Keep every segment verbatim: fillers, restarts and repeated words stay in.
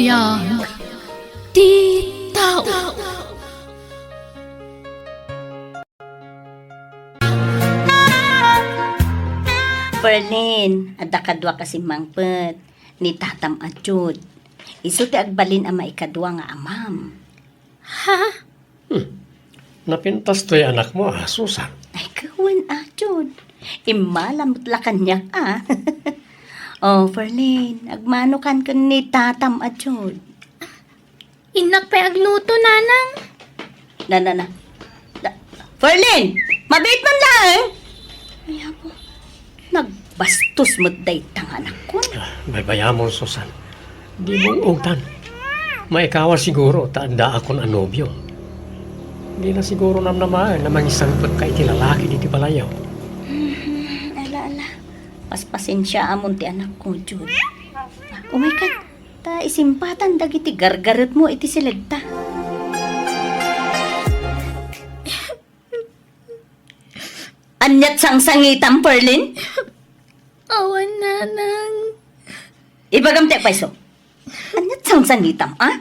Biag ti tao. Ferlin, adda kaduak a simmangpet, ni tatam a Jude. Isu ti agbalin a maikadua nga amam. Ha? Hmm. Napintas toy anakmo, a, Susan? Ay, kawen a, Jude. Immala met la kaniak, a. O, Ferlin, agmanokan ken ni tatam a Jude. Innak pay agluto, Nanang. Na, na, na. Na, Ferlin! Mabiit man laeng! Ay, apo. Nagbastos met dayta nga anakkon. A, baybayamon, Susan. Di mo ugtan. Maikawa siguro ta addaakon a nobio. Di na siguro namnamaen a mangisangpetka iti lalaki ditoy balayyo. Mhm, ala, ala. Paspasensiaamon ti anakko, Jude. Umaykan. Ta isimpatan dagiti gargaretmo iti silegta. Aniat sangsangitam, Ferlin? Awan, Nanang. Ibagam ti payso. Aniat sangsangitam, a?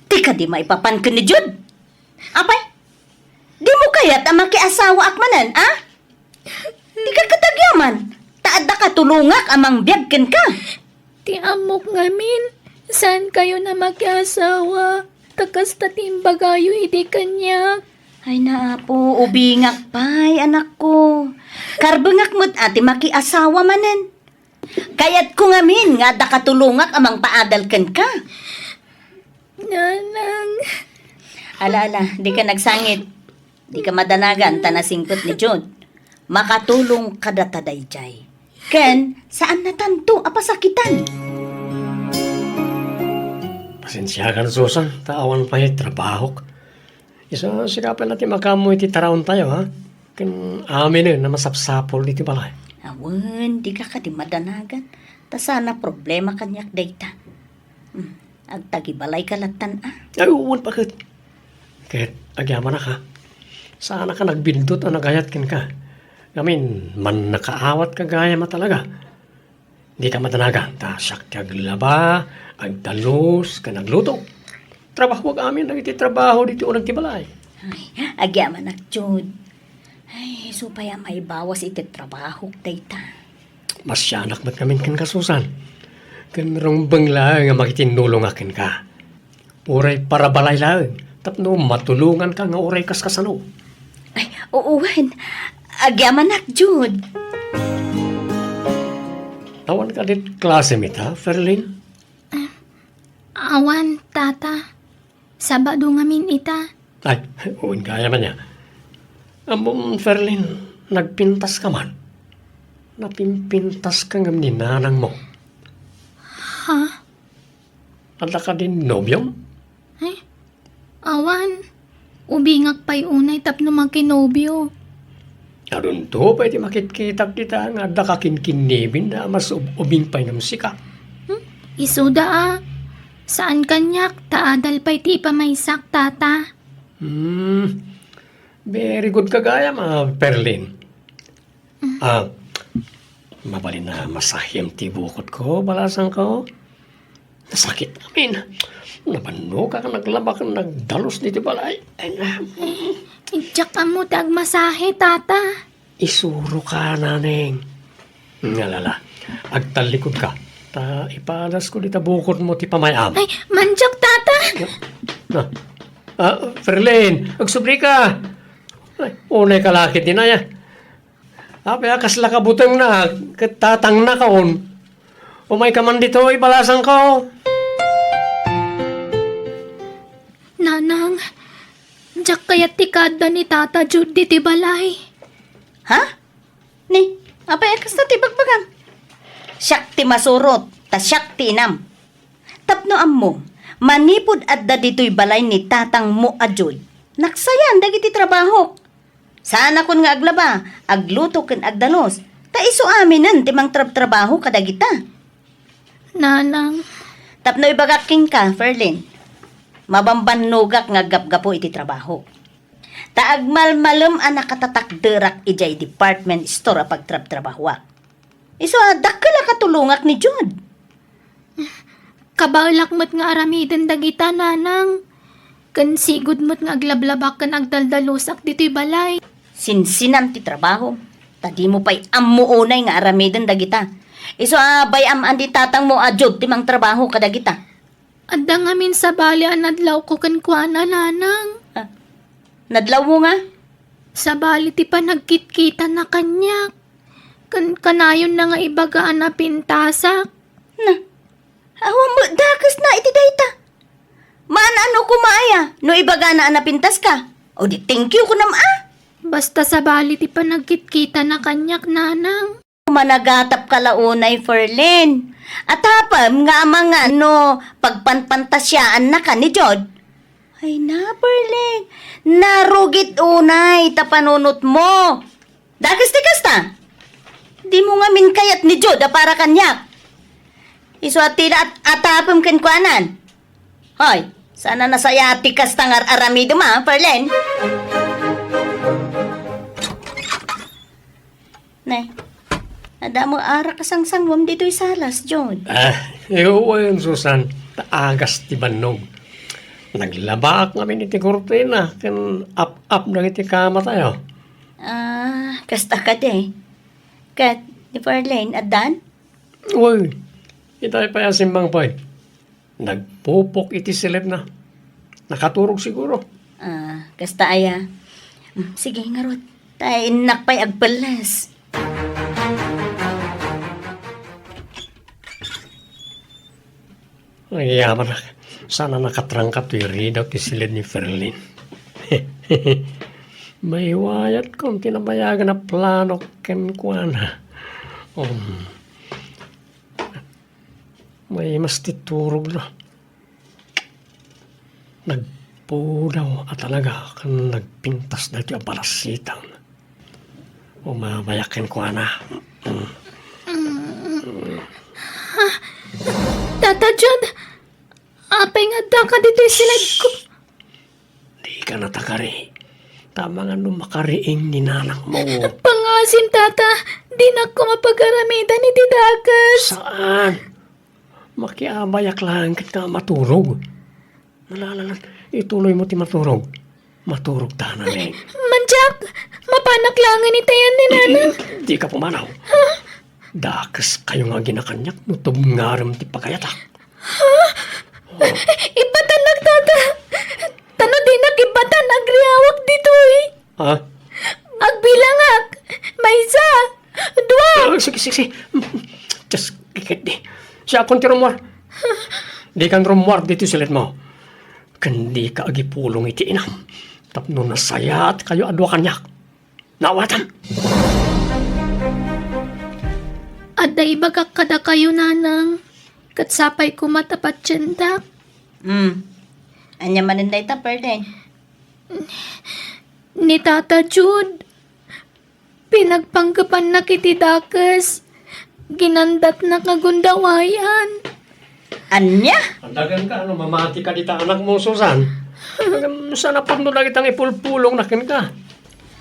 Ti kadi maipapan ken ni Jude? Apay, dimo kayat a makiasawaak manen, a? Dika ket agyaman, ta adda katulongak a mangbiag kenka. Ti ammok ngamin, saankayon a makiasawa, ta kasta ti imbagayo idi kaniak. Ay, naapo, ubingak pay, anakko. Karbengak met a ti makiasawa manen. Kayatko ngamin nga adda katulongak a mangpaadal kenka. Nanang. Ala, ala, dika nagsangit. Dika madanagan ta nasingpet ni Jude. Makatulong kadata daydiay. Ken, saannatanto a pasakitan. Pasensiakan, Susan, ta awan pay trabahok. Isu, sika pay la ti makaammo iti taraontayo, ha? Ken aminen a masapsapul iti balay. Awan, dika kadi madanagan. Ta saan a problema kaniak dayta. Hmm, agtagibalayka lattan, a? Ay, wen, baket. Ket agyamanak, a? Saannak a nagbindut a nagayat kenka. Ngamin, mannakaawatka gayam a talaga. Dika madanagan, ta siak ti aglaba, agdalus, ken agluto. Trabahoak amin dagiti trabaho ditoy uneg ti balay. Ay, agyamanak, Jude. Ay, isu pay a maibawas iti trabahok dayta. Masianak met ngamin kenka, Susan. Ken rumbeng laeng a makitinnulongak kenka. Uray para balay laeng, tapno matulonganka nga uray kaskasano. Ay, oo, wen. Agyamanak, Jude. Awan kadi klasem ita, Ferlin? Awan, Tata. Sabado ngamin ita. Ay, wen gayam ania. Ammom, Ferlin, nagpintaska man. Napimpintaska ngem ni nanangmo. Ha? Adda kadi nobiom? Ay, awan. Ubingak pay unay tapno makinobio. Adunto pay ti makitkitak dita nga adda kakinkinnibin da a mas ub-, ubing pay ngem sika. Hmm? Isuda a. Saan kaniak, ta adal pay ti ipamaysak, Tata. Hmm. Very good ka gayam, a, Ferlin. Ah, mabalin a masahem ti bukotko, balasangko. Nasakit amin. Nabannogak a naglaba ken nagdalus ditoy balay. Ay, ah. Diak ammo ti agmasahe, Tata. Isuroka, Naneng. Ngalala, agtallikudka. Ta ipadasko dita bukotmo ti pamay-am. Ay, mandiak, Tata. Ah, ah, Ferlin, agsublika. Ay, unay ka lakit dinaya. Apay a kasla ka butengna ket tatangna kaon? Umayka man ditoy, balasangko. Nanang, diak kayat ti kaadda ni Tata Jude ditoy balay. Ha? Ni, apay a kasta ti bagbagam? Siak ti masurot, ta siak ti inam. Tapno ammom, manipud adda ditoy balay ni tatangmo a Jude, naksayan dagiti trabahok. Saanakon nga aglaba, agluto ken agdalus, ta isu aminen ti mangtrabtrabaho kadagita. Nanang. Tapno ibagak kenka, Ferlin, mabambannogak nga aggapgapu iti trabahok. Ta agmalmalem a nakatatakderak idiay department store a pagtrabtrabahoak. Isu a dakkel a katulongak ni Jude. Kabaelak met nga aramiden dagita, nanang. Ken sigud met nga aglablabak ken agdaldalusak ditoy balay. Sinsinam ti trabahom, ta dimo pay ammo unay nga aramiden dagita. Isu a bay-am-an ti tatangmo a Jude ti mangtrabaho kadagita. Adda ngamin sabali a nadlawko kenkuana, nanang. Ah, nadlawmo nga? Sabali ti panagkitkitana kaniak. Kan-, kanayonna nga ibaga a napintasak. Na, awan met dakesna iti dayta. Maan-ano koma aya no ibagana a napintaska? O di thank you kunam a? Basta sabali ti panagkitkitana kaniak, nanang. Managatapka la unay, Ferlin. At apem nga amangan no pagpanpantasiaannaka ni Jod. Ay na, Ferlin. Narugit unay ta panunotmo. Dakes ti kasta. Dimo ngamin kayat ni Jod a para kaniak. Isu a ti la at-, atapem kenkuanan. Hoy, saan a nasayaat ti kasta nga ar-aramidem a, Ferlin? Nay, adda met arak a sangsanguam ditoy salas, Jod. Ah, wen, Susan, ta agas ti bannog. Naglabaak ngamin iti kurtina ken ap-ap dagiti kamatayo. Ah, kasta kadi. Ket ni Ferlin, addan? Wen, itay pay a simmang pay. Nagpupok iti siledna. Nakaturog siguro. Ah, kasta aya. Mm, sige, ngarud. Ta innak pay agpelles. Ay, yamanak. Saan a nakatrangka toy ridaw ti siled ni Ferlin. Maiwayat kon ti nabayagan a plano kenkuana. Um, Maimas ti turogna. Nagpudaw a talaga ken nagpintas daytoy a balasitang. Umabayak kenkuana. Tata Jod, apay nga addaka ditoy siledko? Dika natakari. Ta amangan no makariing ni nanakmo. Pangasim, Tata. Dinak koma pag-aramidan iti dakes. Saan? Makiabayak laeng ket nga maturog. Nalalalan, ituloy mo ti maturog. Maturog ta, Naneng. Mandiak, mapanak laengen itayan ni Nanang. Dika pumanaw. Dakes kayo nga aginakaniak no tubngarem ti pagayatak. Ha? Ibbatanak, Tata. Ta no dinak ibbatan, agriawak ditoy. Ha? Agbilangak. Maysa. Dua. Ah, sige, sige, sige. Just kikit di. Siakon ti rummuar. Dikan rummuar ditoy siledmo. Ken dika agipulong iti inam. Tapno nasayaat kayo a dua kaniak. Naawatam! Adda ibagak kadakayo, Nanang, ket sapay koma ta patiendak. Hmm. Ania manen dayta, Ferlin? Ni Tata Jud, pinagpanggepannak iti dakes. Ginandatnak nga gundawayan. Ania? Andagan ka, no mamati ka dita anakmo, Susan. Ngem saan a pudno dagita nga ipulpulongna kenka.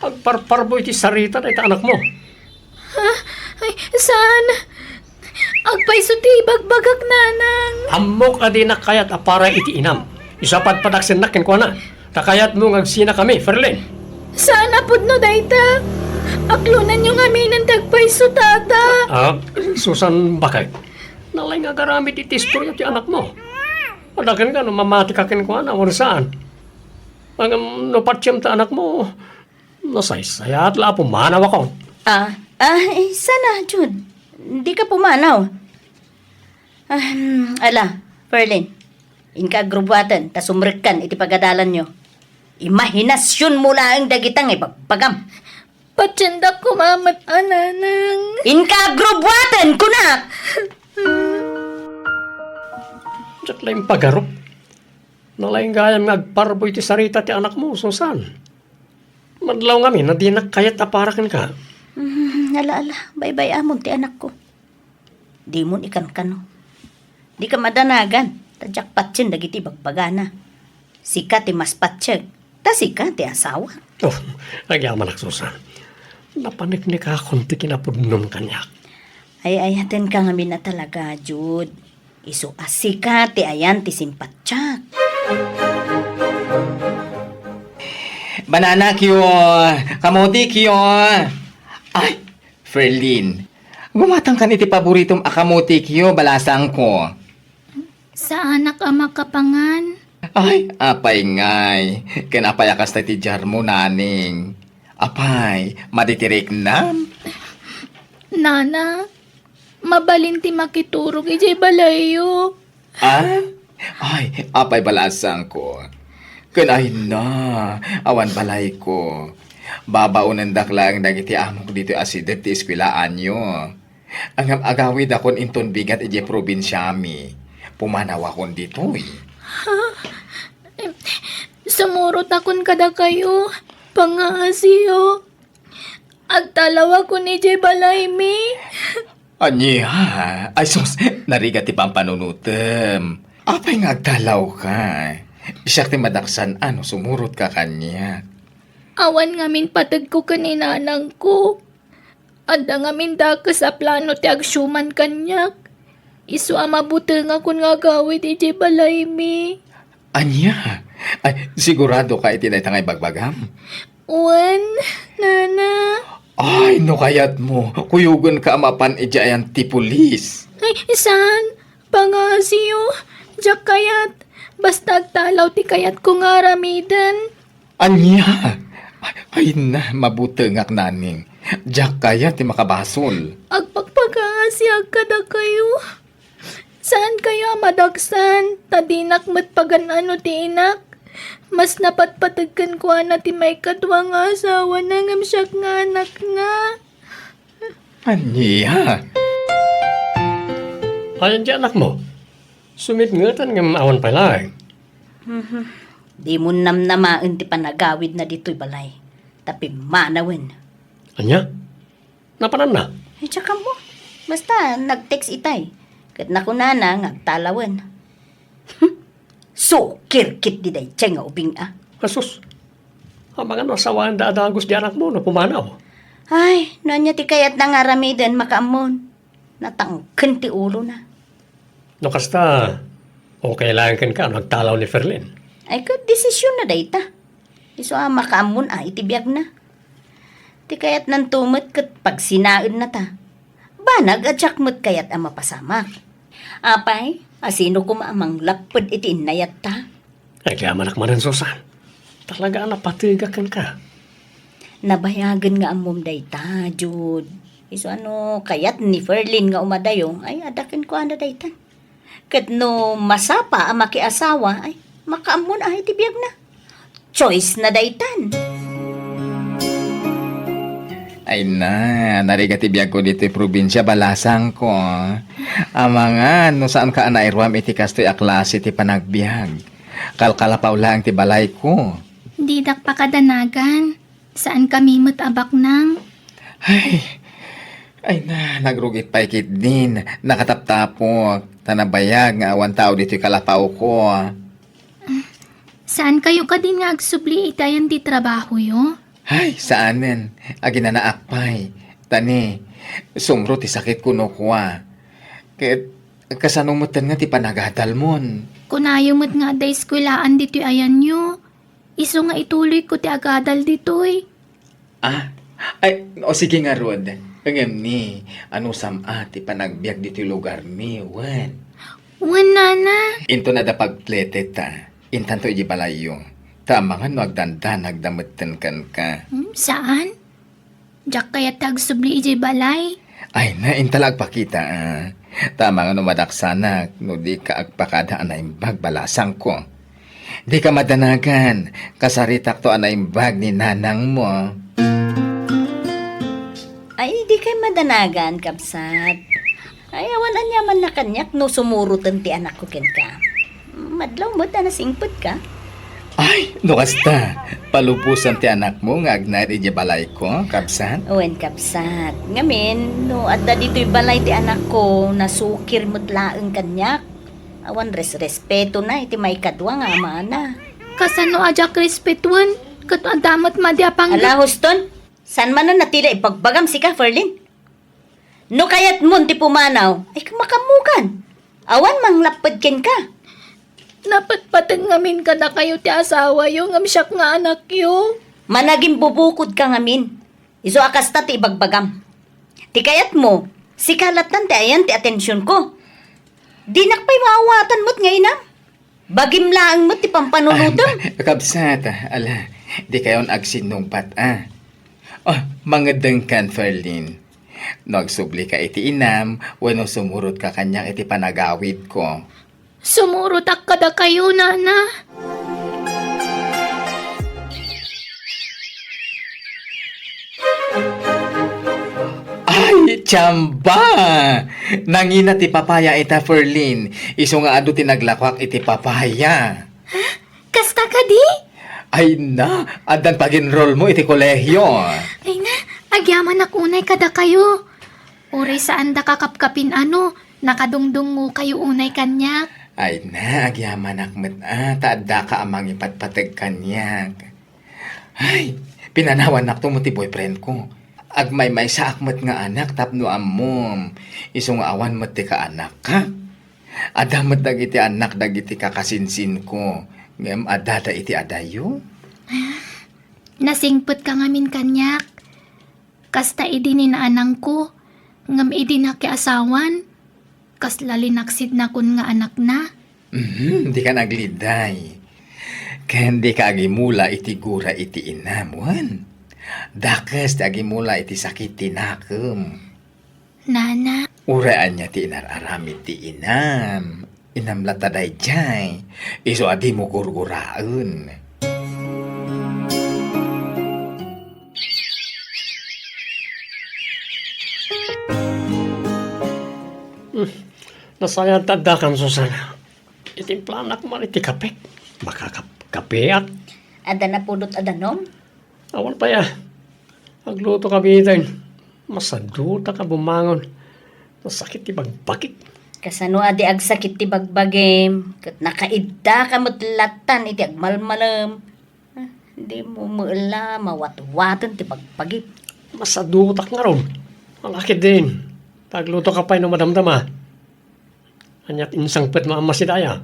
Agparparbo iti sarita dayta anakmo. Ha? Ay, saan? Agpayso ti ibagbagak, Nanang. Ammok a dinak kayat a para iti inam. Isu a padpadaksennak kenkuana. Ta kayatmo nga agsinakami, Ferlin? Saan a pudno dayta. Aklonanyo ngaminen ti agpayso, Tata. Ah, Susan, bakit? Nalaing nga agaramid iti istorya ti anakmo. Adaken ka no mamati ka kenkuana, wen saan? Ngem no patiem ta anakmo, nasaysayaat la a pumanawakon. Ah, ah, eh, sana, Jud. Di ka pumanaw. Ahem, ala, Ferlin, inka agrubuaten ta sumrekkan iti pagadalanyo. Imahinasionmo laeng dagita nga ibagbagam. Patiendak koma met a, Nanang. Inka agrubuaten, kunak! Diak la impagarup. Nalaing gayam nga agparbo iti sarita ti anakmo, Susan. Madlaw ngamin a dinak kayat a para kenka. Mm, ala, ala, baybay-amon ti anakko. Dimon ikankano. Dika madanagan, ta diak patien dagiti bagbagana. Sika ti mas patiek, ta sika ti asawa. Oh, agyamanak, Susan. Napaniknikakon ti kinapudnom kaniak. Ay-ayatenka ngamin a talaga, Jud. Isu a sika ti ayan ti simpatiak. Bananakyo, kamotikyo. Ay, Ferlin, gumatangkan iti paboritom a kamotikyo, balasangko. Saanak a makapangan. Ay, apay ngay, ken apay a kasta ti diarmo, naning? Apay, madi ti riknam? Nana, mabalin ti makiturog idiay balayyo. Ah? Ay, apay balasangko. Ken ay na, awan balayko. Babaonendak laeng dagiti amok ditoy a sideg ti eskuelaanyo. Ngem agawidakon inton bigat idiay probinsiami. Pumanawakon ditoy. Ha? Em, sumurotakon kadakayo. Pangaasiyo. Agtalawakon idiay balaymi. Ania? Ay sus, narigat ti pampanunotem. Apay nga agtalawka? Siak ti madaksan a no sumurotka kaniak. Awan ngamin pategko ken inanangko. Adda ngamin dakes a plano ti agsuman kaniak. Isu a mabutengakon nga agawid idiay balaymi. Ania? Ay, sigurado ka iti dayta nga ibagbagam? Wen, Nana. Ay, no kayatmo, kuyogenka a mapan idiay ayan ti pulis. Ay, saan? Pangaasiyo, diak kayat. Basta agtalaw ti kayatko nga aramiden. Ania? Ay na, mabutengak, naning. Diak kayat ti makabasol. Agpagpakaasiak kadakayo. Saankayo a madaksan, ta dinak met pagan-ano ti inak. Mas napatpateg kenkuana ti maikadua nga asawana ngem siak nga anakna. Ania? Ayan ti anakmo? Sumipngetan ngem awan pay laeng. Mhm. Dimon namnamaen ti panagawidna ditoy balay. Ta pimmanawen. Ania? Napananna? Ay, diak ammo. Basta, nag-text itay. Ket nakunana nga agtalawen. Sukir ketdi daydiay nga ubing a. Asus. Amangan no asawaenda a dagus ti anakmo no pumanaw. Ay, no ania ti kayatna nga aramiden, makaammon. Natangken ti ulona. No kasta, okay laeng kenka no agtalaw ni Ferlin. Ay, ket desisionna dayta. Isu a makaammon a iti biagna. Ti kayatnanto met ket pagsinaennata. Banag a diak met kayat a mapasamak. Apay, a sino koma a manglapped iti innayatta? Ay, kayamanak manen, Susan. Talaga a napategak kenka. Nabayagen nga ammom dayta, Jude. Isu a no kayat ni Ferlin nga umadayo, ay, adda kenkuana daytan. Ket no masapa a makiasawa, ay, makaammon a iti biagna. Choice na daytan. Ay na, narigat ti biagko ditoy probinsia, balasangko. Amangan, no saanka a nairuam iti kastoy a klase ti panagbiag. Kalkalapaw laeng ti balayko. Didak pakadanagan. Saankami met a baknang. Ay, ay na, nagrugit pay ketdin, nakataptapok, ta nabayag nga awan tao ditoy kalapawko. Saankayo kadin nga agsubli iti ayan ti trabahoyo? Ay, saanen. Aginanaak pay. Ta ni, sumro ti sakitko no kua. Ket, kasano metten nga ti panagadalmon? Kunayo met nga adda eskuelaan ditoy ayanyo. Isu nga ituloyko ti agadal ditoy. Ah, ay, o sige ngarud. Ngem ni, anusam a ti panagbiag ditoy lugarmi, wen? Wen, nana. Inton adda pagpletet ta, intanto iti balayyo. Ta amangan no agdandanag da metten kenka. Hmm, saan? Diak kayat ti agsubli idiay balay. Ay na, inta la agpakita, ah. Ta amangan no madaksanak, no dika agpakada a naimbag, balasangko. Dika madanagan, kasaritakto a naimbag ni nanangmo. Ay, dikay madanagan, kabsat. Ay, awan aniamanna kaniak no sumuroten ti anakko kenka. Madlaw met a nasingpet ka. Ay, no kasta, palubosan ti anakmo nga agnaed idiay balayko, kabsat? Wen, kabsat. Ngamin, no adda ditoy balay ti anakko, nasukir met laeng kaniak. Awan resrespetona iti maikadua nga amana. Kasano a diak respetuen? Ket adda met madi a pangge- Ala, huston! Saan manen a ti la ibagbagam sika, Ferlin? No kayatmon ti pumanaw, ay, makaammokan. Awan manglapped kenka. Napatpateg ngamin kadakayo ti asawayo ngem siak nga anakyo. Managimbubukodka ngamin. Isu a kasta ti ibagbagam. Ti kayatmo, sika lattan ti ayan ti atensionko. Dinak pay maawatan met nga inam. Bagim laeng met ti pampanunutem. Ay, kabsat, ala, dikayon agsinnungpat, a. Oh, mangeddengkan, Ferlin. No agsublika iti inam, wenno sumurotka kaniak iti panagawidko. Sumurotak kadakayo, Nana. Ay, tiamba! Nangina ti papaya ita, Ferlin. Isu nga adu ti naglakuak iti papaya. Ha? Kasta kadi? Ay na, addan pag-enrollmo iti kolehio. Ay na, agyamanak unay kadakayo. Uray saandaka kapkapin ano, nakadungdungngokayo unay kaniak. Ay na, agyamanak met a, ta addaka a mangipatpateg kaniak. Ay, pinanawannakto met ti boyfriendko. Agmaymaysaak met nga anak tapno ammom. Isu nga awan met ti kaanakka. Adda met dagiti annak dagiti kakasinsinko, ngem addada iti adayo. Nasingpetka ngamin kaniak. Kasta idi ni naanangko, ngem idi nakiasawan, kasla linaksidnakon nga anakna. Mhm, dika nagligday. Ken dika agimula iti gura iti inam, wen? Dakes ti agimula iti sakit ti nakem. Nana. Uray ania ti inar-aramid ti inam, inam latta daydiay, isu a dimo gurguraen. Hmm, nasayaat ti addakam, Susan. Itimplanak man iti kapek. Makakap-, kapeak. Adda napudot a danum? Awan pay a. Agluto ka biten. Masadutak a bumangon. Nasakit ti bagbagik. Kasano a di agsakit ti bagbagim? Ket nakaidda ka met lattan iti agmalmalem. Ah, dimo met la mawatwaten ti bagbagim. Masadutak ngarud. Ala ketdin. Ta agluto ka pay no madamdama. Ania ti insangpetmo a masidaya?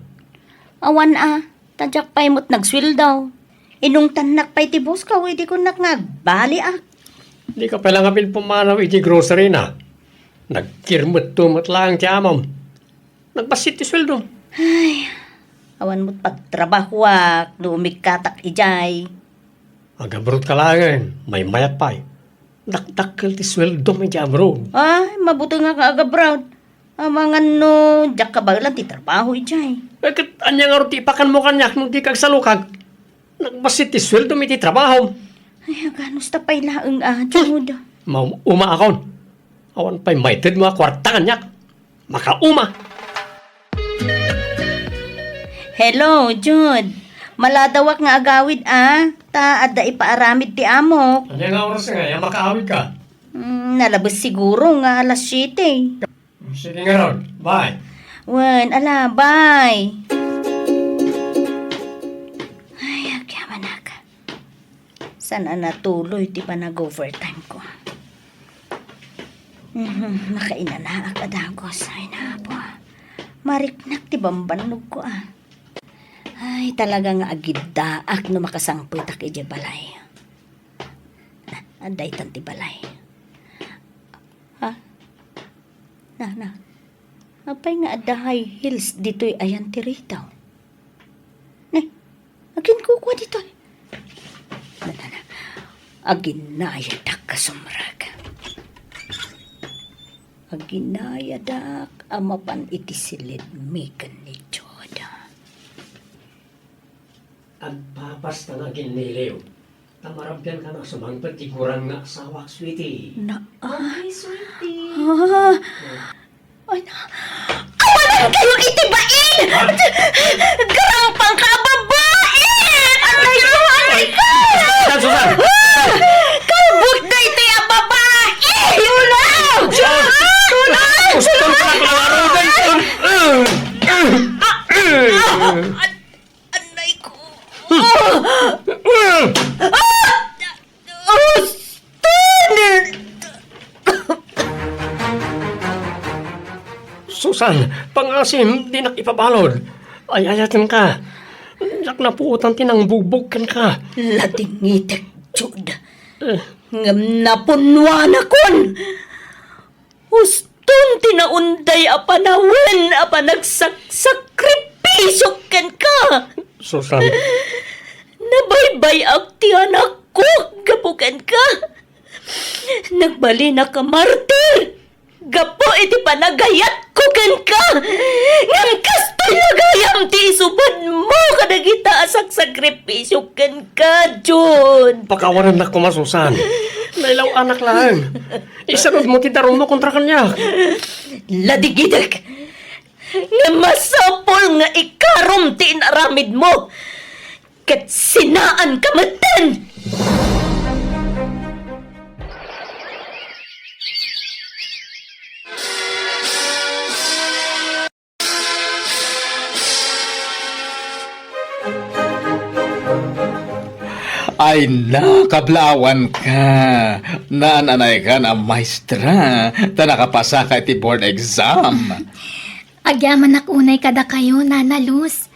Awan a, ta diak pay met nagsueldo. Inungtannak pay ti boss ko, idi kunak nga agbaliak. Dika pay la nga pin pumanaw iti grocery na. Nagkirmetto met laeng ti amom. Nagbassit ti sueldom. Ay, awan met pagtrabahoak no umikkatak idiay. Agabroad ka laengen, maymayat pay. Dakdakkel ti sueldom idiay abroad. Ay, mabutengak nga agabroad. Amangan no diak kabaelan ti trabaho idiay. Eh, ket ania ngarud ti ipakanmo kaniak no dika agsalukag? Nagbassit ti sueldom iti trabahom. Ay, aganusta pay laeng a, Jude. Maum-, umaakon. Awan pay maitedmo a kuarta kaniak. Makauma. Hello, Jude. Maladawak nga agawid a, ta adda ipaaramid ti amok. Ania nga oras ngay a makaawid ka? Mm, nalabes siguro nga alas siete. Sige ngarud. Bye. Wen, ala, bye. Ay, agyamanak. Saan a natuloy ti panag-overtime ko? Mhm, makainanaak a dagus. Ay, napo. Mariknak ti bambannog ko, a. Ay, talaga nga agiddaak no makasangpetak idiay balay. Na, adda itan ti balay. Ha? Na, na. Apay nga adda high heels ditoy ayan ti retail? Ne, aginkukua ditoy. Na, na, na. Aginayadak a sumrek. Aginayadak a mapan iti silidmi ken ni Jude. Agpapasta nga aginniliw. Ta marabbian ka na sumangpet ti gurang nga asawak, sweetie. Na, ah. Okay, sweetie. Ah. Ay, na. Awanan kayo iti bain! Ah. Garampang ka, babae! Aray ko, aray ko! Susan, Susan! Ah! Kalbut na iti a babae! Tulong! Tulong! Tulong! Tulong! Tulong! Tulong! Tulong! Anay ko. Ah! Ah! Sus! San, pangasim, dinak ipabalud. Ay-ayatenka. Diak napuotan ti nangbugbog kenka. Ladingitek, Jude. Eh. Ngem napunnuanakon. Uston ti naunday a panawen a panagsaksakripisio kenka. Susan. Nabaybay-ak ti anakko gapu kenka. Nagbalinak a martir gapu iti panagayatko kenka. Ngem kastoy la gayam ti isubadmo kadagita a saksakripisio kenka, Jun. Pakawanennak koma, Susan. Nailaw-anak laeng. Isanudmo ti darummo kontra kaniak. Ladingidek. Nga masapul nga ikarom ti inaramidmo. Ket sinaanka metten! Ay na, kablaawanka. Naan-anaykan a maestra, ta nakapasaka iti board exam. Agyamanak unay kadakayo, Nana Luz.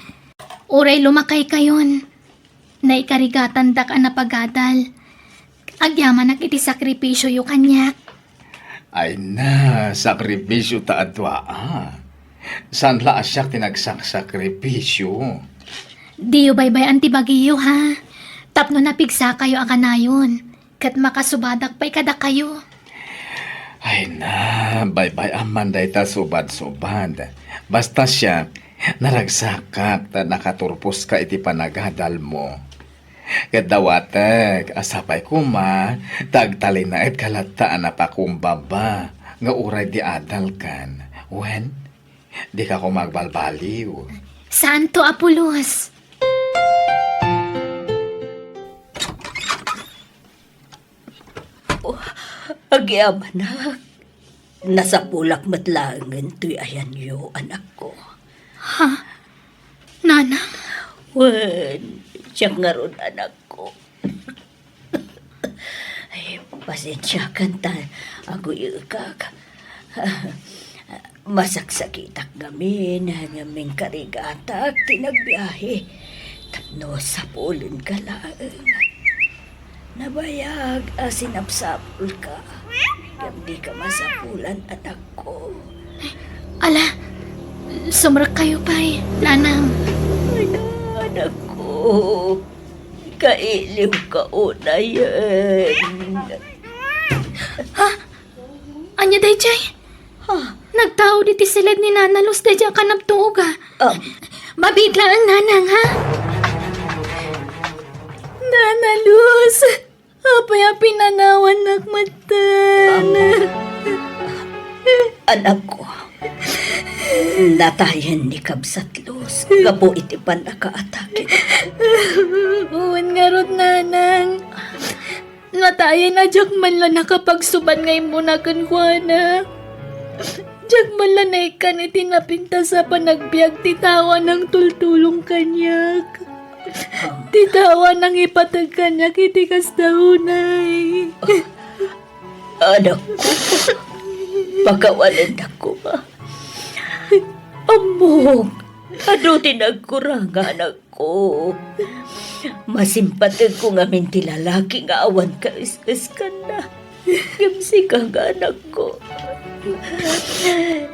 Uray lumakaykayon, naikarigatandak a napagadal. Agyamanak iti sakripisioyo kaniak. Ay na, sakripisio ta a dua, a. Saan la a siak ti nagsaksakripisio? Diyo baybay-an ti bagiyo, ha? Tapno napigsakayo a kanayon, ket makasubadak pay kadakayo. Ay na, baybay-am man dayta subad-subad. Basta siak, naragsakak ta nakaturposka iti panagadalmo. Ket dawatek a sapay koma ta agtalinaedka latta a napakumbaba nga uray di adalkan. Wen, dika koma agbalbaliw. Santo a pulos. Oh, agyamanak. Nasapulak met laengen toy ayanyo, anakko. Ha? Nanang? Wen, siak ngarud, anakko. Ay, pasensiakan ta aguy-ekak. Masaksakitak ngamin, ngem inkarigatak ti nagbiahe tapno sapulenka laeng. Nabayag a sinapsapulka, ngem dika masapulan, anakko. Ala, sumrekkayo pay, nanang. Ay, anakko. Kailiwka unayen. Ha? Ania daydiay? Ha? Nagtaud iti siled ni Nana Luz daydiay a kanabtuog, a. Ah. Mabiit laeng, nanang, ha? Nana Luz, apay a pinanawannak metten? Anakko, natayen ni Kabsat Luz gapu iti pannakaatake. Wen ngarud, nanang. Natayen a diak man la nakapagsubad nga immuna kenkuana. Diak man la naikkan iti napintas a panagbiag ti tao a nangtultulong kaniak. Ti tao a nangipateg kaniak iti kasta unay. Anakko, pakawanennak koma. Ammok, adu ti nagkuranga, anak ko. Masimpategko ngamin ti lalaki nga awan kaes-eskanna. Ngem sika nga anakko.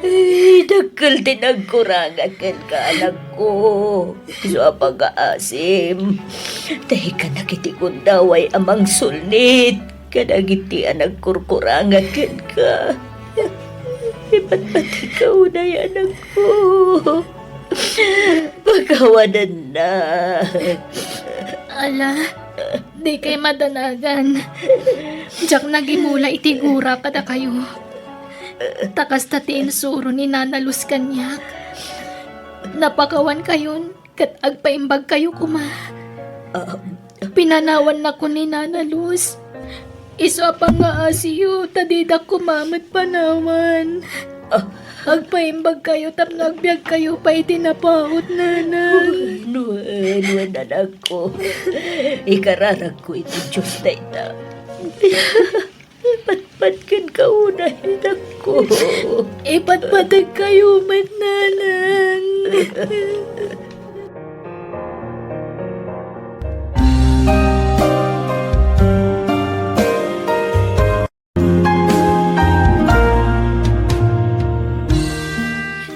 Ay, dakkel ti nagkuranga kenka, anakko. Isu a pangngaasim. Daykanak iti gundaway a mangsulnit kadagiti a nagkurkuranga kenka. Ipatpatika unay, anakko. Pakawanenna. Ala, dikay madanagan. Diak nagimula iti gura kadakayo. Ta kasta ti insuro ni Nana Luz kaniak. Napakawankayon ket agpaimbagkayo koma. Ah, Pinanawannakon ni Nana Luz. Isu a pangngaasim ta didak koma met panawan. Ah. Agpaimbagkayo tapno agbiagkayo pay iti napaut, Nana. Wen, wen, wen, anakko. Ikararagko iti Dios dayta. Ipat-, Patgen ka unay, inakko. Ipatpateg kayo met, nanang.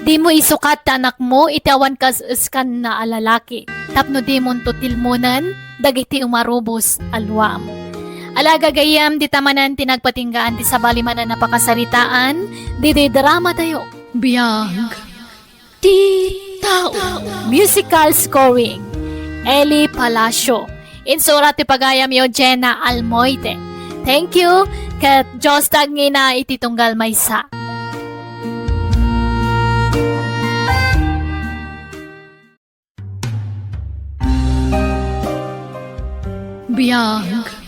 Dimo isukat ti anakmo iti awan kas-eskanna a lalaki, tapno dimonto tilmonen dagiti umarubos a luam. Ala, gagayyem, dita manen ti nagpatinggaan ti sabali manen a pakasaritaan, ditoy dramatayo. Biag ti tao. Musical scoring, Eli Palacio. Insura ti pagayamyo, Jenna Almoite. Thank you, ket Dios tagngina iti tunggal maysa. Biag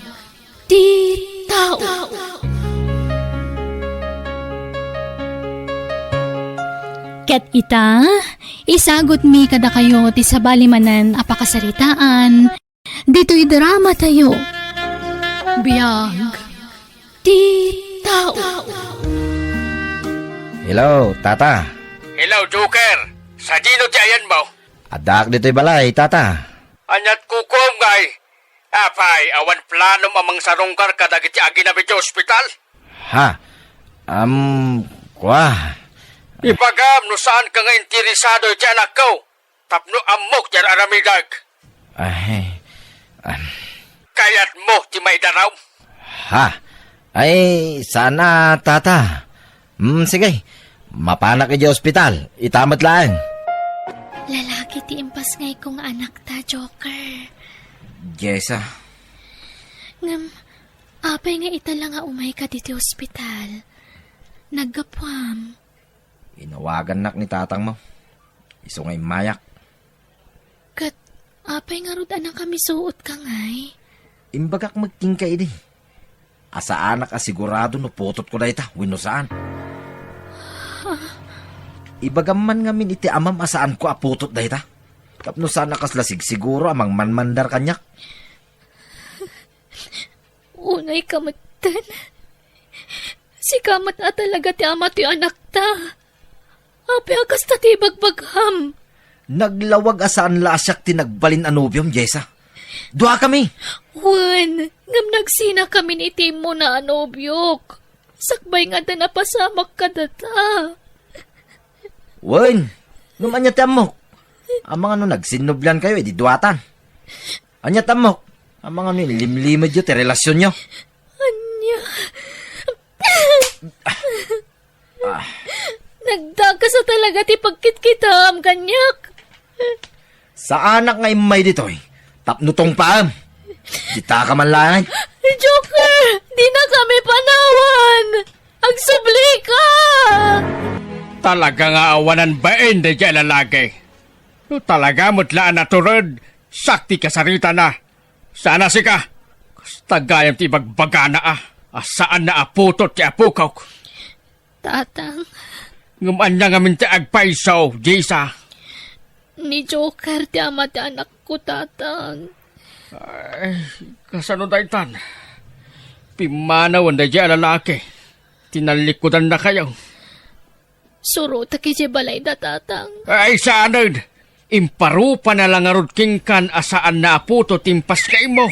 ti tao. Ket ita, isagutmi kadakayo ti sabali manen a pakasaritaan ditoy dramatayo. Biag ti tao. Hello, Tata. Hello, Joker. Sadino ti ayanmo? Addaak ditoy balay, Tata. Ania't kukuam ngay? Apay, awan planom a mangsarungkar kadagiti aginam iti ospital? Ha? Am, kua? Ibagam no saanka nga interesado iti anakko, tapno ammok ti ar-aramidek. Ay, am. Kayatmo ti maidaraw? Ha? Ay, saan a, Tata. Hmm, sige. Mapanak idiay ospital. Ita met laeng. Lalaki ti impasngayko nga anakta, Joker. Jessa. Ngem, apay nga ita la nga umayka ditoy ospital? Naggapuam. Inawagannak ni tatangmo. Isu nga immayak. Ket apay ngarud a nakamisuotka ngay? Imbagak met kenka idi a saanak a sigurado no putotko dayta wenno saan. Ibagam man ngamin iti amam a saanko a putot dayta, tapno saan a kasla sigsiguro a mangmanmandar kaniak. Unayka metten. Sika met a talaga ti ama ti anakta. Apay a kasta ti ibagbagam? Naglawag a saan la a siak ti nagbalin a nobiom, Jessa. Duakami. Wen, ngem nagsinakamin iti immuna a nobiok. Sakbay nga adda napasamak kadata. Wen, ngem ania ti ammok? Amangan no nagsinnobliankayo idi duatan. Ania ti ammok? Amangan no inlimlimedyo ti relasionyo? Ania? Ah. Nagdakes a talaga ti pagkitkitam kaniak. Saanak nga immay ditoy tapno tungpaem. Ditaka man laeng. Joker, dinakami panawan. Agsublika! Talaga nga awanan bain daydiay a lalaki. No talaga met la a natured, siak ti kasaritana. Saan a sika, kasta gayam ti ibagbagana a, a saanna a putot ti apokok. Tatang. Ngem ania ngamin ti agpayso, Jessa? Ni Joker ti ama ti anakko, Tatang. Ay, kasano daytan? Pimmanawen daydiay a lalaki. Tinallikudannakayo. Surotek idiay balayda, Tatang. Ay, saanen! Imparupana la ngarud kenkan a saanna a putot ti impasngaymo.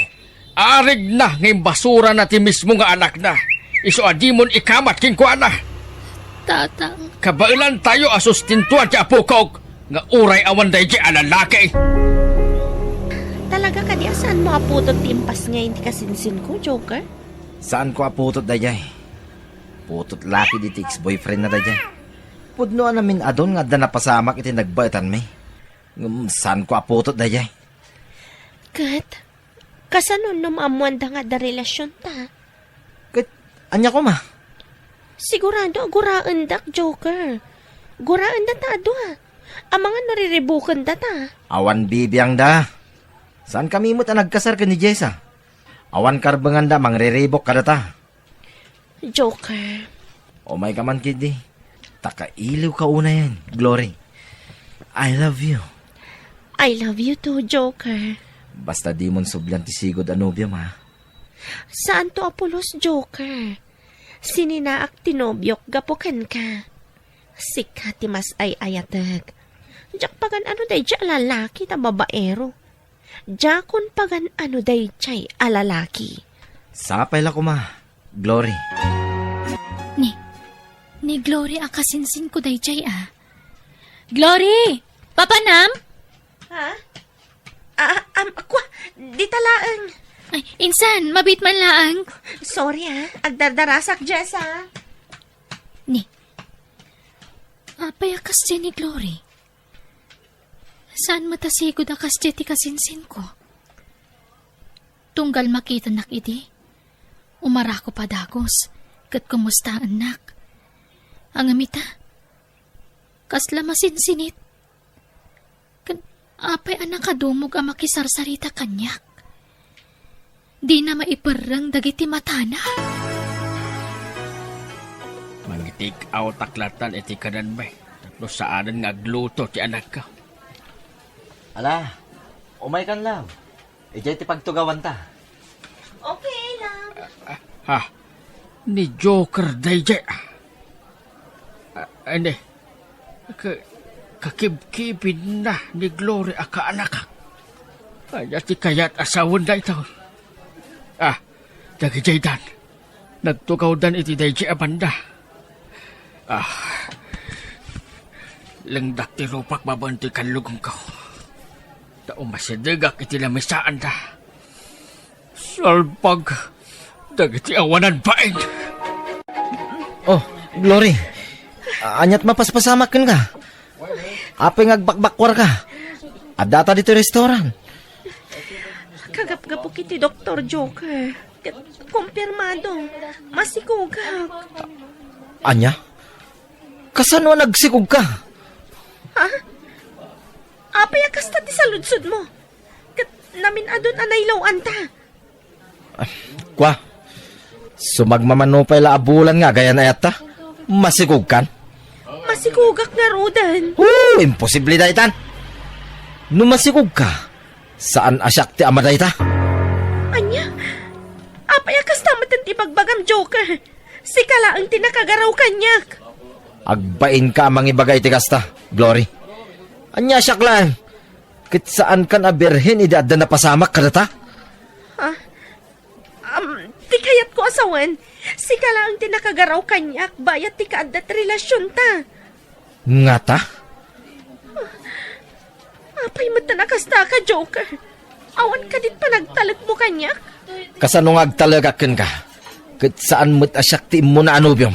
Arigna nga imbasurana ti mismo nga anakna. Isu a dimon ikamat kenkuana. Tatang. Kabaelantayo a sustintuan ti apokok nga uray awan daydiay a lalaki. Talaga kadi a saanmo a putot ti impasngay ti kasinsinko, Joker? Saanko a putot daydiay. Putot la ketdi ti ex-boyfriend na daydiay. Pudno a namin-adun nga adda napasamak iti nagbaetanmi. Ngem saanko a putot daydiay. Ket, kasano no maammoanda nga adda relasionta? Ket, ania koma? Sigurado a guraendak, Joker. Guraendata a dua. Amangan no riribukendata. Awan bibiangda. Saankami met a nagkasar ken ni Jessa. Awan karbenganda a mangriribuk kadata. Joker. Umayka man ketdi. Ta kailiwka unayen, Glory. I love you. I love you too, Joker. Basta dimon sublian ti sigud a nobiom, ha? Saanto a pulos, Joker. Sininaak ti nobiok gapu kenka. Sika ti mas ay-ayatek. Diak pagan-ano daydiay a lalaki ta babaero. Diakon pagan-ano daydiay a lalaki. Sapay la koma, Glory. Ni, ni Glory a kasinsinko daydiay a. Glory! Papanam? Ha? Ah, am, kwa, dita laeng. Ay, insan, mabiit man laeng. Sorry, ah. Agdardarasak, Jessa. Ni, apay a kasdiay ni Glory? Saan met a sigud a kasdiay ti kasinsinko? Tunggal makitanak idi, umarako padagus, ket kumustaennak. Ngem ita, kasla masinsinit. Ken apay a nakadumog a makisarsarita kaniak? Dina maiperreng dagiti matana. Mangitik-awtak latta iti kanenmi tapno saanen nga agluto ti anakko. Ala, umaykan, love. Idiay ti pagtugawanta. Okay lang. Ah, ha? Ni Joker daydiay. Ah, ania, ka-, kakibkibinna ni Glory a kaanak. Ania ti kayat a sawen daytoy? Ah, dagijaydan. Nagtugawdan iti daydiay a banda. Ah, lengdak ti rupak babaen ti kallugongko. Ta umasidegak iti lamisaanda. Salbag dagiti awanan bain. Oh, Glory. Aniat mapaspasamak kenka? Apay nga agbakbakkuarka? Addata ditoy restaurant. Kagapgapok iti Doktor Joker. Ket kumpirmado, masikogak. Ania? Kasano a nagsikogka? Ha? Apay a kasta ti saludsodmo? Ket namin-adun a nailawanta. Ah, kwa, sumagmamano pay la a bulan nga agayan ayatta? Masikogkan? Masikogak ngaruden. Oh, imposible daytan. No masikogka, saan a siak ti ama dayta? Ania? Apay a kasta met ti ibagbagam, Joker? Sika laeng ti nakagaraw kaniak. Agbainka a mangibaga iti kasta, Glory. Ania siak laeng? Ket saankan a birhen idi adda napasamak kadata? Ha? Am, ti kayatko a sawen, sika laeng ti nakagaraw kaniak bayat ti kaadda ti relasionta. Ngata? Apay met a nakastaka, Joker? Awan kadit panagtalekmo kaniak? Kasano nga agtalekak kenka? Ket saan met a siak ti immuna a nobiom.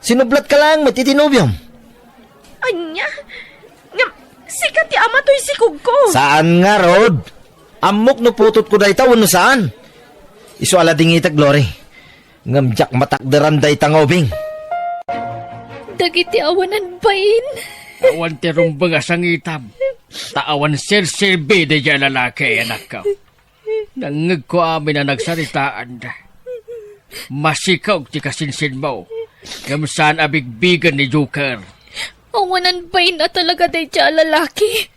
Sinublatka laeng met iti nobiom. Ania? Ngem, sika ti ama toy sikogko. Saan ngarud? Ammok no putotko dayta wenno saan. Isu a ladingitek, Glory. Ngem diak matakderan dayta nga ubing. Dagiti awanan bain. Awan ti rumbeng a sangitam. Ta awan serserbi daydiay a lalaki, anakko. Nangngegko amin a nagsaritaanda. Masikog ti kasinsinmo, ngem saan a bigbigen ni Joker. Awanan bain a talaga daydiay a lalaki.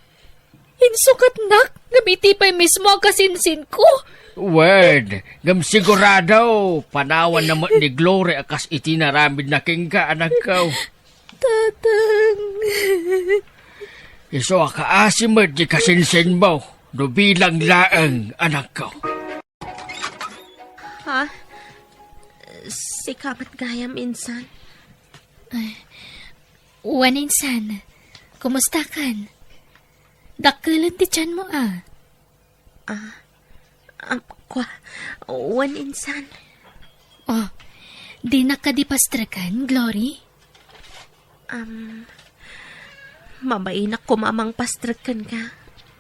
Insukatnak, ngem iti pay mismo a kasinsinko. Wen, ngem sigurado, panawanna met ni Glory a kas iti naramidna kenka, anakko. Tatang. Isu a kaasi met ti kasinsinmo, no bilang laeng, anakko. Ha? Sika met gayam, insan? Ay, wen, insan. Kumustakan? Dakkelen ti tianmo, a. Ah, ah, kwa, wen, insan. Oh, dinak kadi pastreken, Glory? Am, mabainak koma a mangpastrek kenka.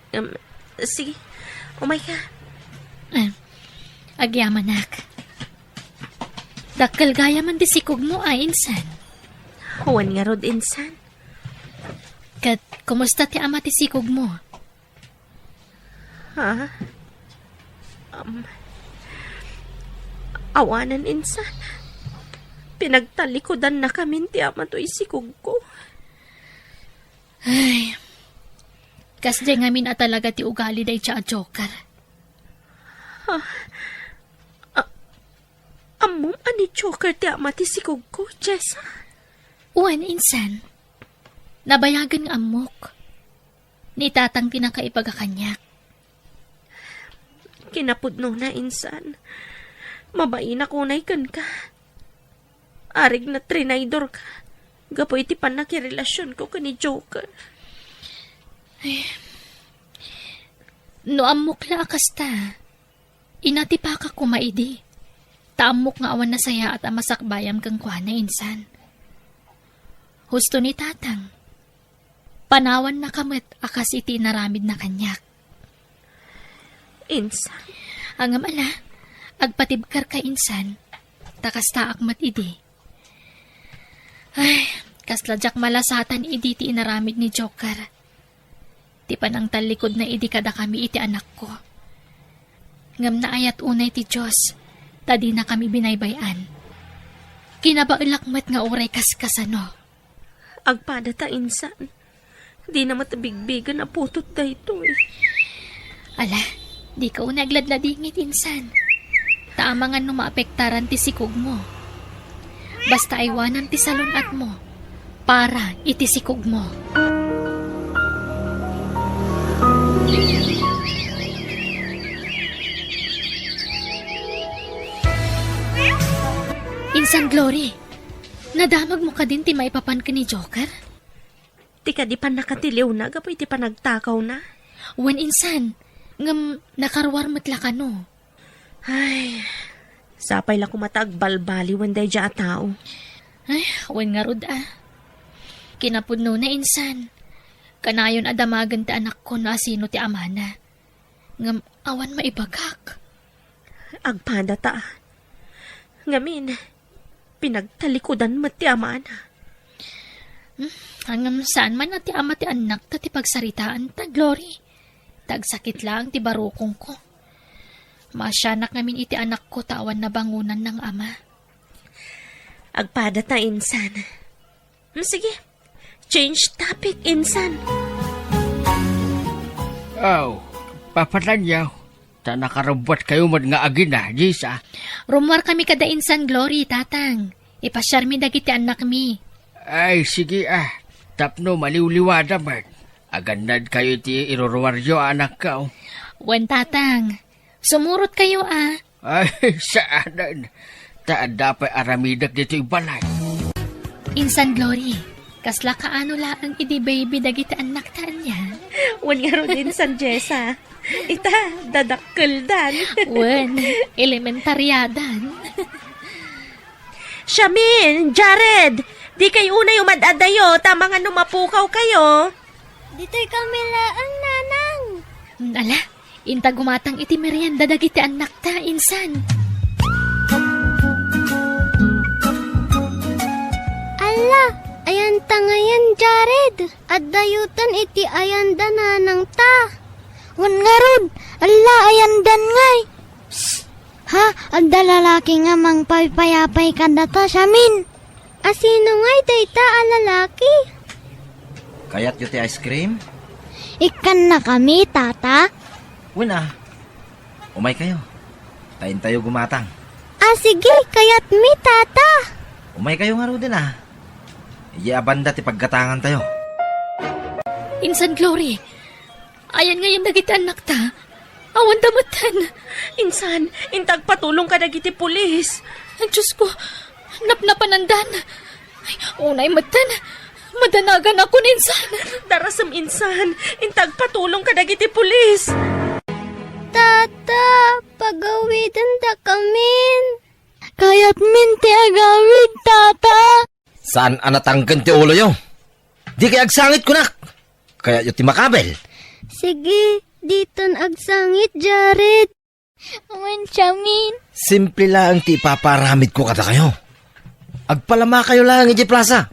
Am, sige, umayka. Am, agyamanak. Dakkel gayamen ti sikogmo a, insan. Wen ngarud, insan. Ket kumusta ti ama ti sikogmo? Ha? Am, awanen, insan. Pinagtallikudannakamin ti ama toy sikogko. Ay, kasdiay ngamin a talaga ti ugali dayta a Joker. Ha? A-, ammom a ni Joker ti ama ti sikogko, Jessa. Wen, insan. Nabayagen nga ammok. Ni tatang ti nakaibaga kaniak. Kinapudnona, insan. Mabainak unay kenka. Arigna trinaydorka gapu iti pannakirelasionko ken ni Joker. Ay. No ammok la a kasta, inatipaka koma idi. Ta ammok nga awan nasayaat a masakbayam kenkuana, insan. Husto ni tatang. Panawannaka met a kas iti inaramidna kaniak. Insan. Ngem ala, agpatibkerka, insan. Ta kastaak met idi. Ay, kasla diak malasatan idi ti inaramid ni Joker. Ti panangtallikudna idi kadakami iti anakko. Ngem naayat unay ti Dios, ta dinakami binaybay-an. Kinabaelak met nga uray kaskasano. Agpadata, insan. Dina met bigbigen a putot daytoy. Ala, dika unay agladladingit, insan. Ta amangan no maapektaran ti sikogmo. Basta aywanam ti salun-atmo para iti sikogmo. Insan Glory, nadamagmo kadin ti maipapan ken ni Joker? Ti kadi pannakatiliwna gapu iti panagtakawna? Wen, insan, ngem nakaruar met la kano. Ay, sapay la koma ta agbalbaliwen daydiay a tao. Ay, wen ngarud a. Kinapudnona, insan. Kanayon a damagen ti anakko no asino ti amana. Ngem awan maibagak. Agpadata. Ngamin, pinagtalikudan met ti amana. Hmm, ngem saan man a ti ama ti annakta ti pagsaritaanta, Glory. Ta agsakit laeng ti barukongko. Maasianak ngamin iti anakko ta awan nabangonanna nga ama. Agpadata, insan. Hmm, sige. Change topic, insan. Aw, papatanyo. Ta nakarubbuatkayo met nga agina, Jessa. Rummuarkami kada insan Glory, tatang. Ipasiarmi dagiti annakmi. Ay, sige a. Tapno maliwliwada met. Agannadkayo iti iruruaryo a anakko. Wen, tatang. Sumurotkayo a. Ay, saanen. Ta adda pay aramidek ditoy balay. Insan Glory, kasla kaano laeng idi baby dagiti annakta ania? Wen ngarud, insan Jessa. Ita, dadakkeldan. Wen, elementariadan. Shamin, Jared, dikay unay umad-adayo, ta amangan no mapukawkayo. Ditoy kami laeng, nanang. Ala, inta gumatang iti merienda dagiti annakta, insan. Ala, ayanta ngayen, Jared. Addayotan iti ayanda nanangta. Wen ngarud, ala, ayandan ngay. Psst! Ha? Adda lalaki nga mangpaypayapay kadata, Shamin. Asino ngay dayta a lalaki? Kayatyo ti ice cream? Ikkannakami, tata. Wen a, umaykayo. Ta intayo gumatang. A, sige, kayatmi, tata. Umaykayo ngaruden a. Idiay a banda ti paggatangantayo. Insan Glory, ayan ngayen dagiti annakta. Awan da metten. Insan, inta agpatulong kadagiti pulis. Ay, Diyos ko, napnapanandan. Ay, unay metten. Madanaganakon, insan. Darasem, insan. Inta agpatulong kadagiti pulis. Tata, pagawidendakamin. Kayatmin ti agawid, tata. Saan a natangken ti uloyo? Dikay agsangit, kunak! Kayatyo ti makabel? Sige, ditan agsangit, Jared. Wen, Shamin. Simple laeng ti ipapaaramidko kadakayo. Agpalamakayo laeng idiay plasa.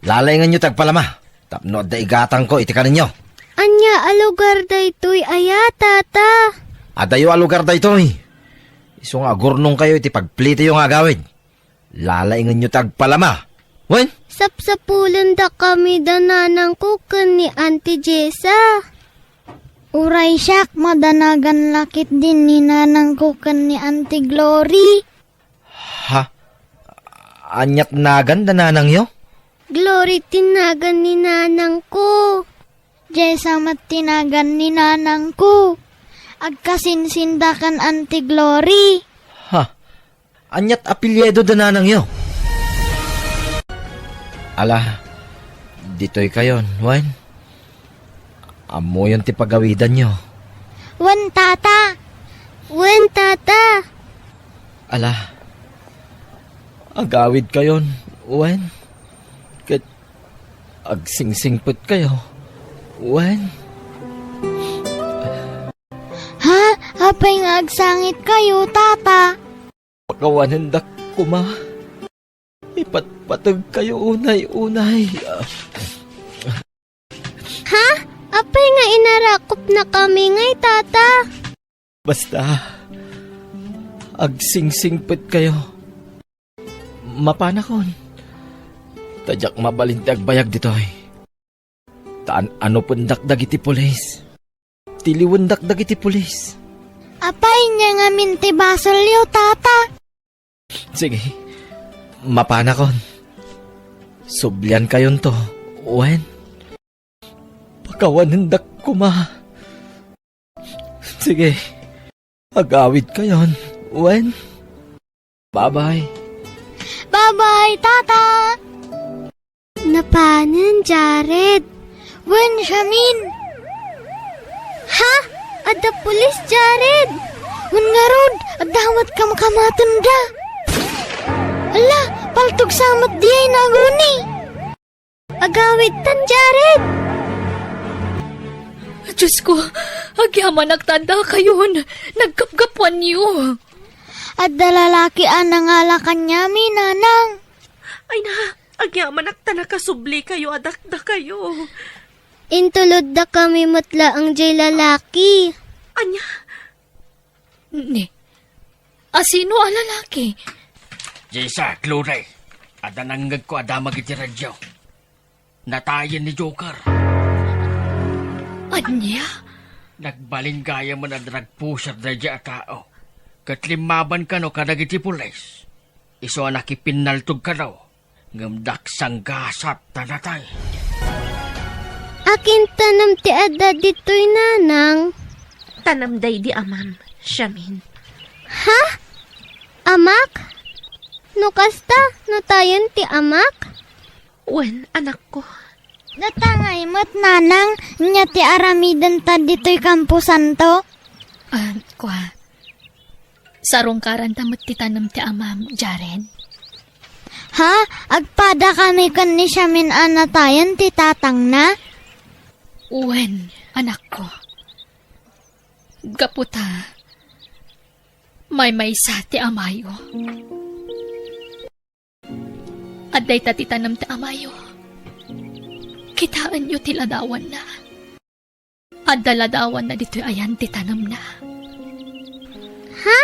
Lalainganyo ti agpalama tapno adda igatangko iti kanenyo. Ania a lugar daytoy aya, tata? Adayo a lugar daytoy. Isu nga agurnongkayo iti pagplitiyo nga agawid. Lalainganyo ti agpalama. Wen? Sapsapulendakami da nanangko ken ni Auntie Jessa. Uray siak, madanagan la ketdin ni nanangko ken ni Auntie Glory. Ha? Aniat nagan da nanangyo? Glory ti nagan ni nanangko. Jessa met ti nagan ni nanangko. Agkasinsinda ken Auntie Glory. Ha? Aniat apelyido da nanangyo? Ala, ditoy kayon, wen? Ammoyon ti pagawidanyo. Wen, tata. Wen, tata. Ala, agawid kayon, wen? Ket agsingsingpet kayo, wen? Ha? Apay nga agsangit kayo, tata? Pakawanendak koma. Ipatpateg kayo unay-unay. Ha? Apay nga inarakopnakami ngay, tata? Basta, agsingsingpet kayo. Mapanakon. Ta diak mabalin ti agbayag ditoy. Ta an-anopendak dagiti pulis. Tiliwendak dagiti pulis. Apay, ania ngamin ti basolyo, tata? Sige, mapanakon. Subliankayonto, wen? Pakawanendak koma. Sige, agawid kayon, wen? Bye-bye. Bye-bye, tata! Napanen, Jared? Wen, siamin. Ha? Adda pulis, Jared? Wen ngarud, adda met kamkamatenda. Ala, paltog sa met diay naguni. Agawidtan, Jared! Diosko, agyamanak ta addakayon. Nagkapkapuanyo. Adda lalaki a nangala kaniami, nanang. Ay na, agyamanak ta nakasublikayo a dakdakayo. Intuloddakami met laeng diay lalaki. Ania? Ni, asino a lalaki? Jessa, Glory, adda nangngegko a damag iti radio. Natayen ni Joker. Ania? Nagbalin gayamen a drug pusher daydiay a tao. Ket limmaban kano kadagiti pulis. Isu a nakipinnaltog kano. Ngem daksanggasat ta natay. Akin tanem ti adda ditoy, nanang? Tanem daydi amam, siamin. Ha? Amak? No kasta, natayen ti amak? Wen, anakko. Datangay met, nanang, ania ti aramidenta ditoy kamposanto? Ah, kua. Sarungkaranta met ti tanem ti amam, Jared. Ha? Agpadakami ken ni siamin a natayen ti tatangna? Wen, anakko. Gapu ta maymaysa ti amayo. Adda ita ti tanem ti amayo. Kitaenyo ti ladawanna. Adda ladawanna ditoy ayan ti tanemna. Ha?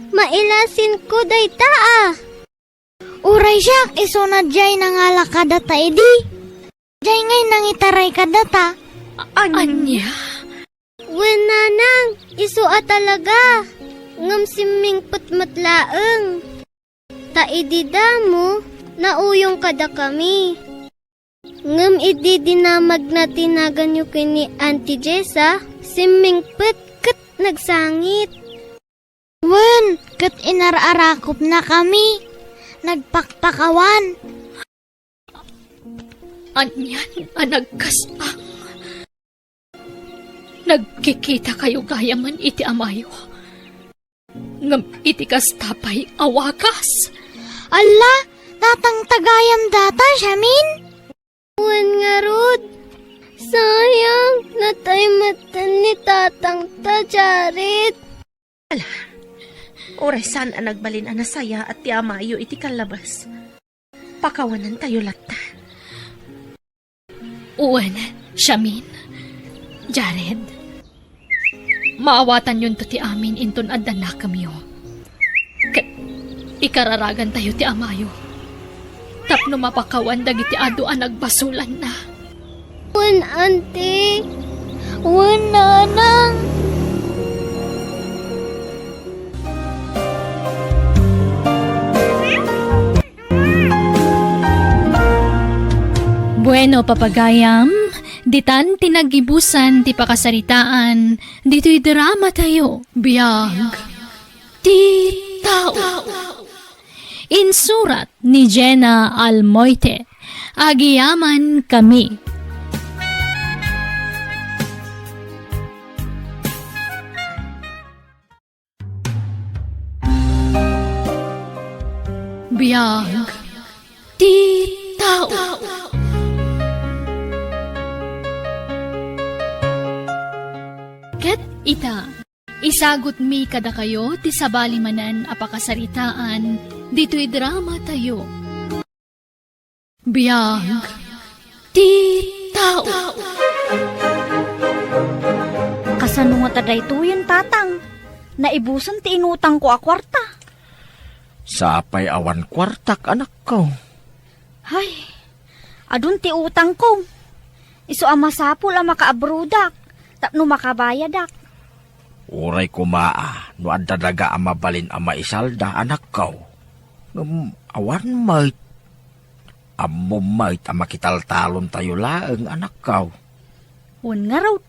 Mailasinko dayta a. Uray siak, isuna diay nangala kadata idi. Diay ngay nangitaray kadata. An-, ania? Wen, nanang, isu a talaga. Ngem simmingpet met laeng. Ta idi damo, nauyong kadakami. Ngem idi dinamagna ti naganyo ken ni Auntie Jessa, simmingpet ket nagsangit. Wen, ket inar-arakopnakami. Nagpakpakawan. Anian a nagkasbang? Nagkikitakayo gayamen iti amayo. Ngem iti kasta pay a wakas. Alla, tatangta gayam data, siamin? Wen ngarud, sayang, natay metten ni tatangta, Jared. Ala, uray saan a nagbalin a nasayaat ti amayo iti kallabas. Pakawanantayo latta. Wen, siamin, Jared, maawatanyonto ti amin inton adda nakemyo. Ket ikararagantayo ti amayo tapno mapakawan dagiti adu a nagbasolanna. Wen, Auntie. Wen, Nanang. Eno, papagayam, ditan ti nagibusan ti pakasaritaan ditoy drama tayo. Biag ti tao. Insurat ni Jenna Almoite. Agiyaman kami. Biag ti tao. Ket ita, isagutmi kadakayo ti sabali manen a pakasaritaan ditoy drama tayo. Biag ti tao. Kasano ngata daytoyen, Tatang? Naibusen ti inutangko a kuarta. Sapay awan kuartak, anakko. Hay, adun ti utangko. Isu a masapul a makaabrodak tapno makabayadak. Uray koma a no adda daga a mabalin a maisalda, anakko. Ngem awan met. Ammom met a makitaltalontayo laeng, anakko. Wen ngarud,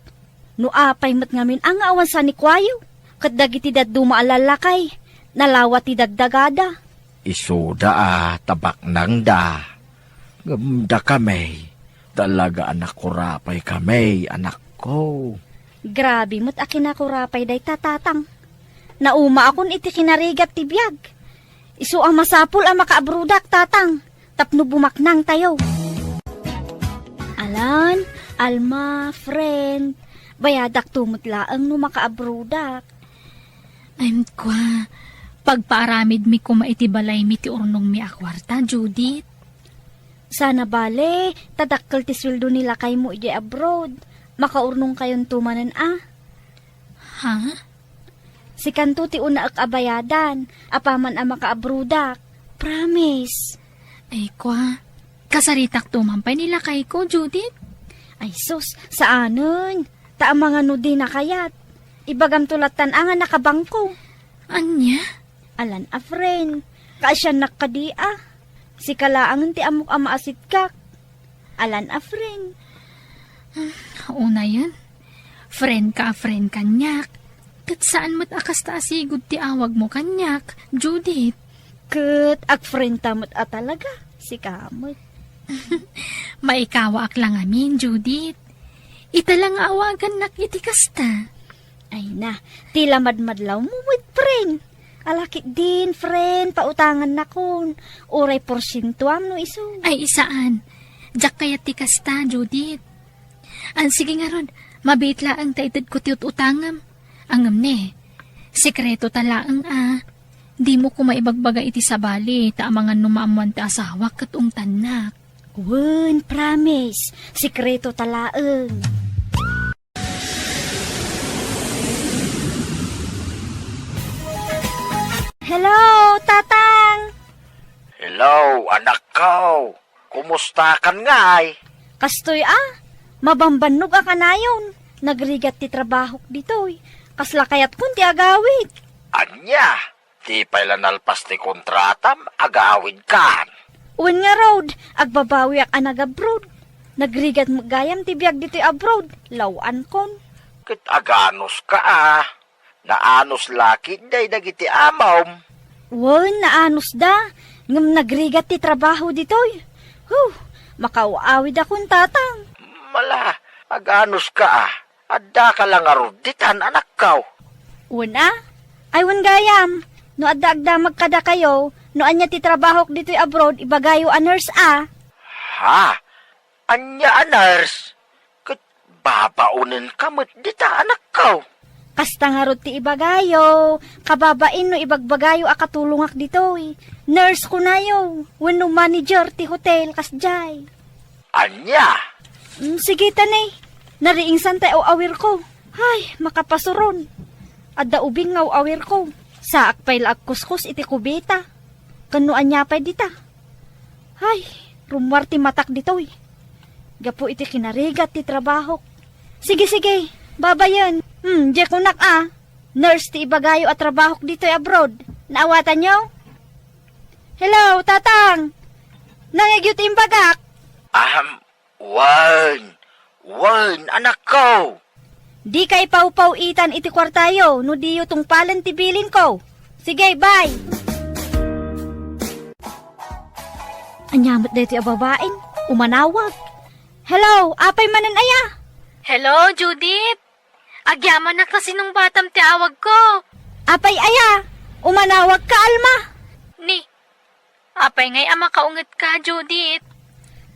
no apay met ngamin a nga awan sanikuayo, ket dagiti dadduma a lallakay, nalawa ti dagdagada. Isuda a tabaknangda. Ngem dakami, talaga a nakurapay kami, anakko. Grabe met a kinakurapay dayta, Tatang. Naumaakon iti kinarigat ti biag. Isu a masapul a makaabrodak, Tatang, tapno bumaknangtayo. Alan, Alma, friend, bayadakto met laeng no makaabrodak. Ay, kua, pagpaaramidmi koma iti balaymi ti urnongmi a kuarta, Judith. Sana bale, ta dakkel ti sueldo ni lakaymo idiay abroad. Makaurnongkayonto manen a. Ha? Sikanto ti unaek a bayadan, apaman a makaabrodak. Promise. Ay, kua, kasaritakto man pay ni lakayko, Judith? Ay, sus, saanen. Ta amangan no dina kayat. Ibagamto lattan a nga nakabangko. Ania? Alan a friend. Kaasiannak kadi a. Sika laengen ti ammok a maasitkak. Alan a friend. Unayen, friend ka a friend kaniak. Ket saan met a kasta a sigud ti awagmo kaniak, Judith. Ket agfriend ta met a talaga, sika met. Maikawaak la ngamin, Judith. Ita la nga awagannak iti kasta. Ay na, ti la madmadlawmo met, friend. Ala ketdin, friend, pautangannakon. Uray porsientoam no isu. Ay, isaan. Diak kayat ti kasta, Judith. An, sige ngarud, mabiit laeng ta itedko ti ut-utangam. Ngem ne, sekreto ta laeng a. Dimo koma ibagbaga iti sabali, ta amangan no maammoan ti asawak ket ungtannak. Wen, promise. Sekreto ta laeng. Hello, Tatang! Hello, anakko. Kumustakan ngay? Kastoy a, mabambannog a kanayon. Nagrigat ti trabahok ditoy. Kasla kayatkon ti agawid. Ania? Ti pay la nalpas ti kontratam, agawidkan? Wen ngarud, agbabawiak a nagabroad. Nagrigat met gayam ti biag ditoy abroad, law-ankon. Ket aganuska a, naanus la ketdi dagiti amom? Wen, naanusda, ngem nagrigat ti trabaho ditoy. Huh, makaaw-awidakon, Tatang. Mala, aganuska a. Addaka la ngarud ditan, anakko. Wen a? Ay, wen gayam, no adda agdamag kadakayo, no ania ti trabahok ditoy abroad, ibagayo a nurse a. Ha? Ania a nurse? Ket babaonenka met dita, anakko. Kasta ngarud ti ibagayo, kababain no ibagbagayo a katulongak ditoy. Nurse kunayo, wenno manager ti hotel, kasdiay. Ania? Mm, sige ta ne. Nariingsan tay aw-awirko. Ay, makapasuron. Adda ubing nga aw-awirko. Saak pay la agkuskos iti kubeta. Ken no ania pay dita. Ay, rummuar ti matak ditoy. Gapu iti kinarigat ti trabahok. Sige, sige. Babayen. Hmm, diay kunak a. Nurse ti ibagayo a trabahok ditoy abroad. Naawatanyo? Hello, Tatang! Nangegyo ti imbagak? Ahem, Wen, wen, anakko. Dika ipawpaw-itan iti kuartayo no diyo tungpalen ti bilinko. Sige, bye. Ania met daytoy a babaen? Umanawag. Hello, apay manen aya? Hello, Judith. Agyamanak ta sinungbatam ti awagko. Apay aya? Umanawag ka, Alma? Ni, apay ngay a makaunget ka, Judith?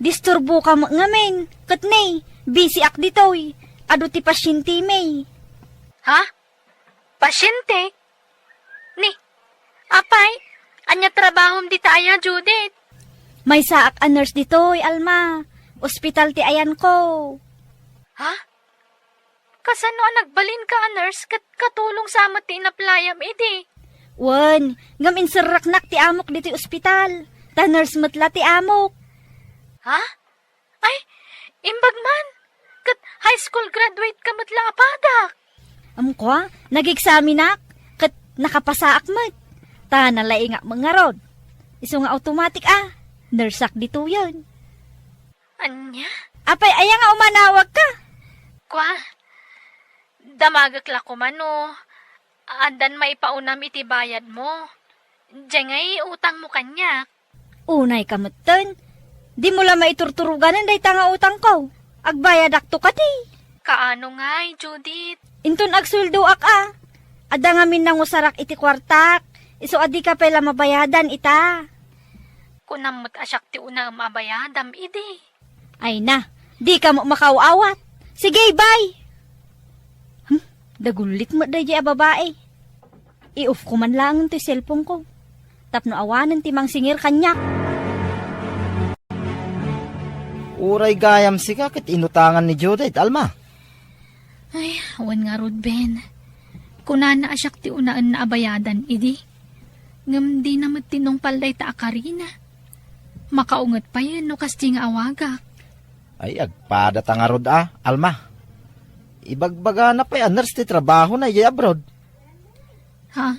Disturbo ka met ngamin. Ket ni, busy ak ditoy. Adu ti pasyente mi. Ha? Pasyente? Ni, apay, ania trabahom dita aya, Judith? Maysaak a nurse ditoy, Alma. Ospital ti ayanko. Ha? Kasano a nagbalinka a nurse ket katulong sa met ti inaplayam idi? Wen, ngem inserreknak ti amok ditoy ospital. Ta nurse met la ti amok. Ha? Ay, imbag man! Ket high school graduate ka met la a padak! Amko, nageksaminak, ket nakapasaak met. Ta nalaingak met ngarud. Isu nga automatic a, nurseak ditoyen. Ania? Apay, aya nga umanawag ka? Kwa, damagek la koma no addan maipaunam iti bayadmo. Diay ngay utangmo kaniak. Unay ka metten. Dimo la maiturturoganen dayta nga utangko. Agbayadakto kadi. Kaano ngay, Judith? Inton agsueldoak a. Adda ngamin nangusarak iti kuartak. Isu a dika pay la mabayadan ita. Kunam met a siak ti unaem a bayadam idi. Ay na, dika met makaaw-awat. Sige, bye! Hmm, dagullit met daydiay a babai. I-off ko man laeng toy cellphone ko. Tapno awanen ti mangsingir kaniak. Uray gayam sika ket inutangan ni Judith, Alma. Ay, awan ngarud, Ben. Kunana a siak ti unaenna a bayadan idi. Ngem dina met tinungpal dayta a karina. Makaunget payen no kasdi nga awagak. Ay, agpadata ngarud a, Alma. Ibagbagana pay a nurse ti trabahona idiay abroad. Ha?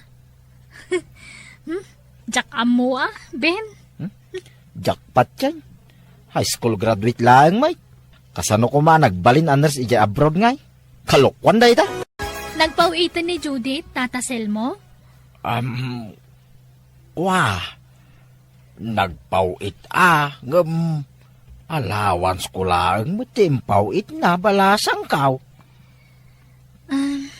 Hmm? Diak ammo a, Ben. Hmm? Jackpot yan. High school graduate laeng, Mike. Kasano koma nagbalin a nurse idiay abroad ngay? Kalokuan dayta. Nagpaw-iten ni Judith, Tata Selmo? Um, wa. Nagpaw-it a, ngem allowance ko laeng met ti impaw-itna, balasangkaw. Um,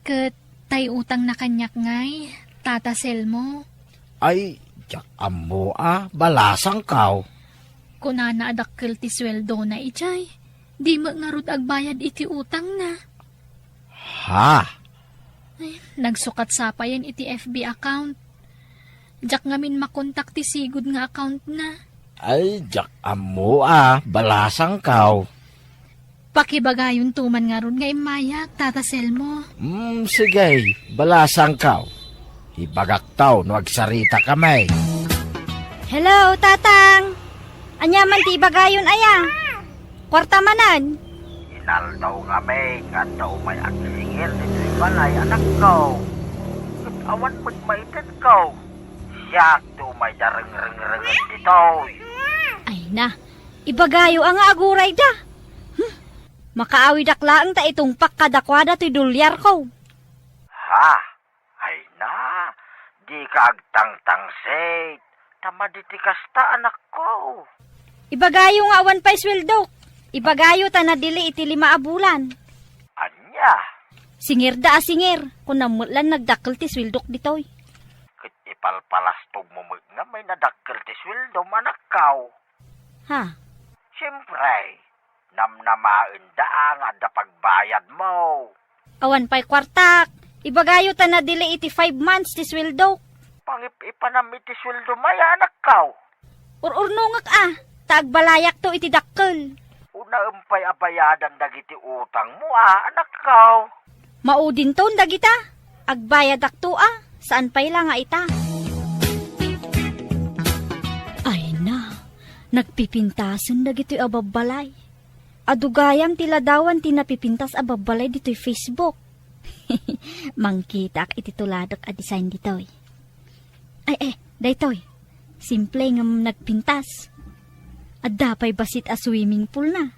ket tay utangna kaniak ngay, Tata Selmo? Ay, diak ammo a, balasangkaw. Kunana a dakkel ti sueldona idiay. Di met ngarud agbayad iti utangna. Ha? Ay, nagsukat sa payen iti F B account. Diak ngamin makontak ti sigud nga account na. Ay, diak ammo a, balasangkaw. Pakibagayonto man ngarud nga immayak, Tata Selmo. Mm, sige, balasangkaw. Ibagakto no agsarita kami. Hello, Tatang! Ania man ti ibagayon aya? Kuarta manen? Inaldaw ngamin nga adda umay agsingir ditoy balay, anakko. Ket awan met maitedko. Siak ti umay da rengrengrengen ditoy. Ay na, ibagayo a nga aguray da. Hmm. Makaawidak laeng ta itungpak kadakuada toy dolyarko. Ha? Ay na, dika agtangtangsit, ta madi ti kasta, anakko. Ibagayo nga awan pay sueldok. Ibagayo ta nadili iti lima a bulan. Ania? Singirda a singir, kunam met lan nagdakkel ti sueldok ditoy. Ket ipalpalastogmo met nga may nadakkel ti sueldom, anakko. Ha? Siempre, namnamaenda a nga adda pagbayadmo. Awan pay kuartak. Ibagayo ta nadili iti five months ti sueldok. Pangip-ipanam iti sueldom aya, anakko. Ur-urnongek a, ta agbalayakto iti dakkel. Unaem pay a bayadan dagiti utangmo a, anakko. Maudinton dagita. Agbayadakto a, saan pay la nga ita. Ay na, nagpipintasen dagitoy a babbalay. Adu gayam ti ladawan ti napipintas a babbalay ditoy Facebook. Mangkitaak iti tuladek a design ditoy. Ay, eh, daytoy. Simple ngem nagpintas. Adda pay bassit a swimming pool na.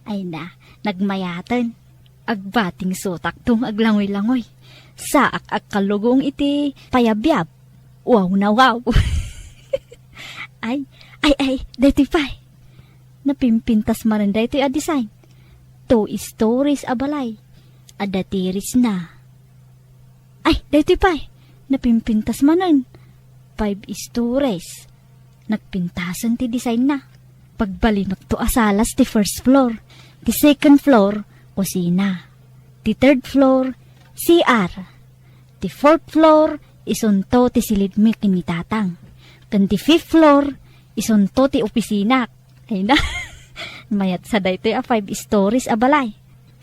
Ay na, nagmayaten. Agbatingsotakto nga aglangoy-langoy. Saak agkallugong iti payabyab. Wow na wow. Ay, ay, ay, daytoy pay. Napimpintas manen daytoy a design. Two stories a balay. Adda terrace na. Ay, daytoy pay. Napimpintas manen. Five stories. Nagpintasen ti design na. Pagbalinekto a salas ti first floor. Ti second floor, kusina. Ti third floor, C R. Ti fourth floor, isunto ti silidmi ken ni Tatang. Ken ti fifth floor, isunto ti opisina. Ay na, mayat sa daytoy a five stories a balay.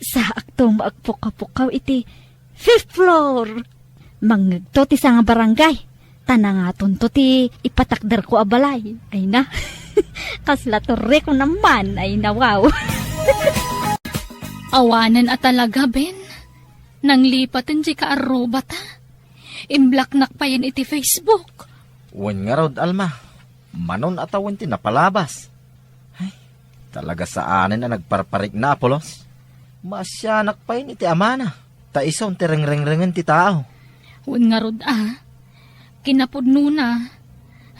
Saakto nga agpukkaw-pukkaw iti fifth floor. Mangngegto ti sanga barangay. Ta nangatonto ti ipatakderko a balay. Ay na, kasla torreko naman. Ay na, wow. Awanen a talaga, Ben. Nanglipaten diay kaarrubata. Imblocknak payen iti Facebook. Wen ngarud, Alma. Manon a tawen ti napalabas. Ay, talaga saanen a nagparparikna a pulos. Maasianak payen iti amana. Ta isun ti rengrengrengen ti tao. Wen ngarud a. Kinapudnona,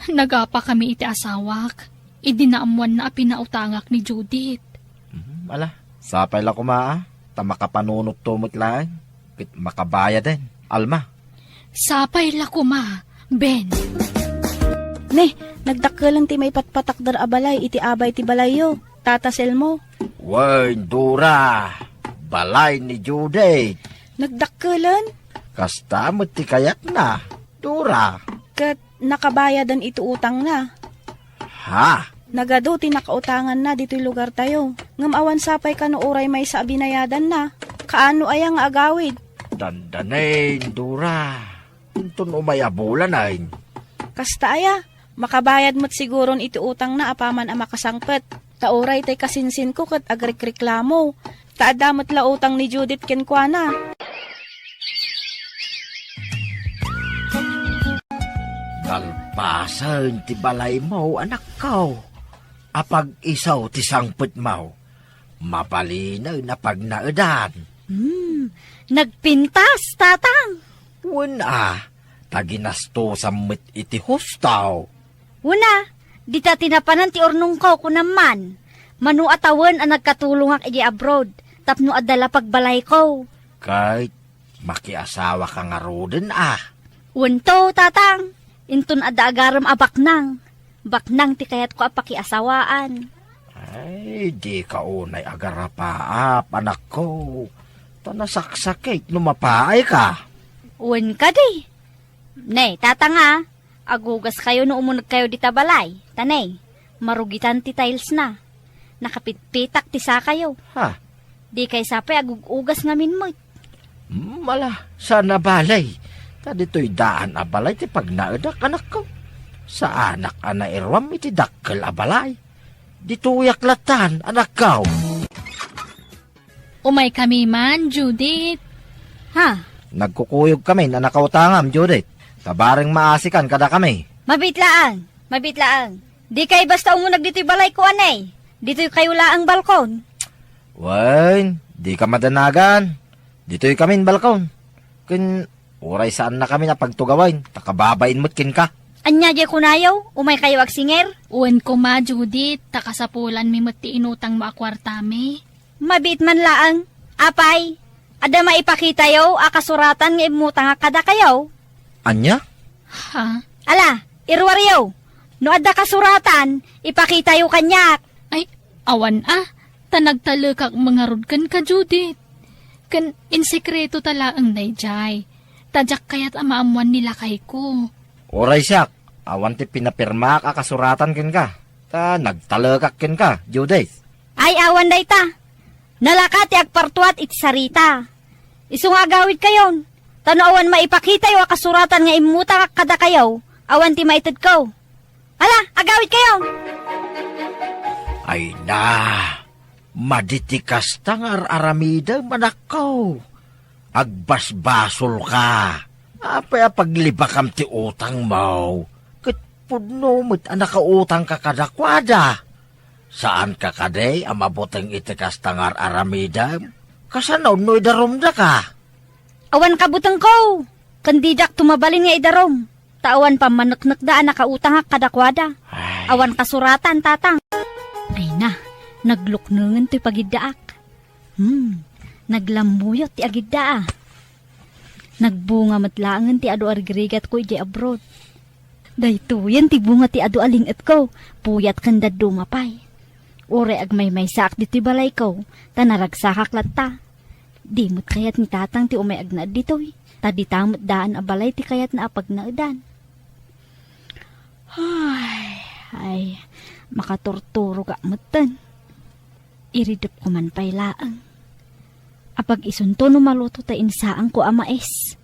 nagapakami iti asawak. Idi naammoanna a pinautangak ni Judith. Hmm, ala, sapay la koma a, ta makapanunotto met laeng, ket makabayaden, Alma. Sapay la koma, Ben. Ne, nagdakkelen ti maipatpatakder a balay iti abay ti balayyo, Tata Selmo. Wen, Dora, balay ni Judith. Nagdakkelen? Kasta met ti kayatna, Dora. Ket nakabayadan iti utangna. Ha? Nagadu ti nakautanganna ditoy lugartayo. Ngem awan sapay kano uray maysa a binayadanna. Kaano aya nga agawid? Dandanen, Dora. Inton umay a bulanen. Kasta aya, makabayad met siguron iti utangna apaman a makasangpet. Ta uray tay kasinsinko ket agrikreklamo. Ta adda met la utang ni Judith kenkuana. Nalpasen ti balaymo, anakko. Apag-isu ti sangpetmo. Mabalinen a pagnaedan. Hmm, nagpintas, Tatang. Wen a, ta ginastosam met iti husto. Wen a, dita ti napanan ti urnongko, kunam man. Mano a tawen a nagkatulongak idiay abroad, tapno adda la pagbalayko. Ket makiasawaka ngaruden a? Wen to, Tatang. Inton adda agarem a baknang. Baknang ti kayatko a pakiasawaan. Ay, dika unay agarapaap, anakko. Ta nasaksakit no mapaayka. Wen kadi. Ne, Tatang a, agugaskayo no umunegkayo dita balay. Ta ne, marugitan ti tilesna. Nakapitpitak ti sakayo. Ha? Dikay sapay agug-ugas ngamin met. Hmm, ala, saan a balay. Ta ditoy daan a balay ti pagnaedak, anakko. Saanak a nairuam iti dakkel a balay. Ditoyak latan, anakko. Umaykami man, Judith. Ha? Nagkukuyogkamin a nakautangam, Judith. Ta bareng maasikan kadakami. Mabiit laeng, mabiit laeng. Dikay basta umuneg ditoy balayko, anay. Ditoykayo laeng balkon. Wen, dika madanagan. Ditoykamin balkon. Ken uray saannakamin a pagtugawen, ta kababain met kenka. Ania diay kunayo? Umaykayo agsinger? Wen koma, Judith, ta kasapulanmi met ti inutangmo a kuartami. Mabiit man laeng. Apay, adda maipakitayo a kasuratan nga immutangak kadakayo? Ania? Ha? Ala, iruaryo. No adda kasuratan, ipakitayo kaniak. Ay, awan a. Ta nagtalekak mangarud kenka, Judith. Ken insekreto ta laeng daydiay. Ta diak kayat a maammoan ni lakayko. Uray siak, awan ti pinapirmaak a kasuratan kenka. Ta nagtalekak kenka, Judith. Ay, awan dayta. Nalaka ti agpartuat iti sarita. Isu nga agawidkayon. Ta no awan maipakitayo a kasuratan nga immutangak kadakayo, awan ti maitedko. Ala, agawidkayon! Ay na, madi ti kasta nga ar-aramidem, anakko. Agbasbasolka. Apay a paglibakam ti utangmo? Ket pudno met a nakautangka kadakuada. Saanka kadi a mabuteng iti kasta nga ar-aramidem? Kasano no idarumdaka? Awan kabutengko, ken didak mabalin nga idarum, ta awan pammaneknekda a nakautangak kadakuada. Ay. Awan kasuratan, Tatang. Ay na, nagluknengen toy pagiddaak. Hmm, naglammuyot ti agidda, a. Nagbunga met laengen ti adu a rigrigatko idiay abroad. Daytoyen ti bunga ti adu a ling-etko, puyat ken dadduma pay. Uray agmaymaysaak ditoy balayko, ta naragsakak latta. Di met kayat ni Tatang ti umay agnaed ditoy, ta dita met daan a balay ti kayatna a pagnaedan. Ay, ay, makaturturogak metten. Iridepko man pay laeng. Apag-isunto no maluto ta insaanko a mais.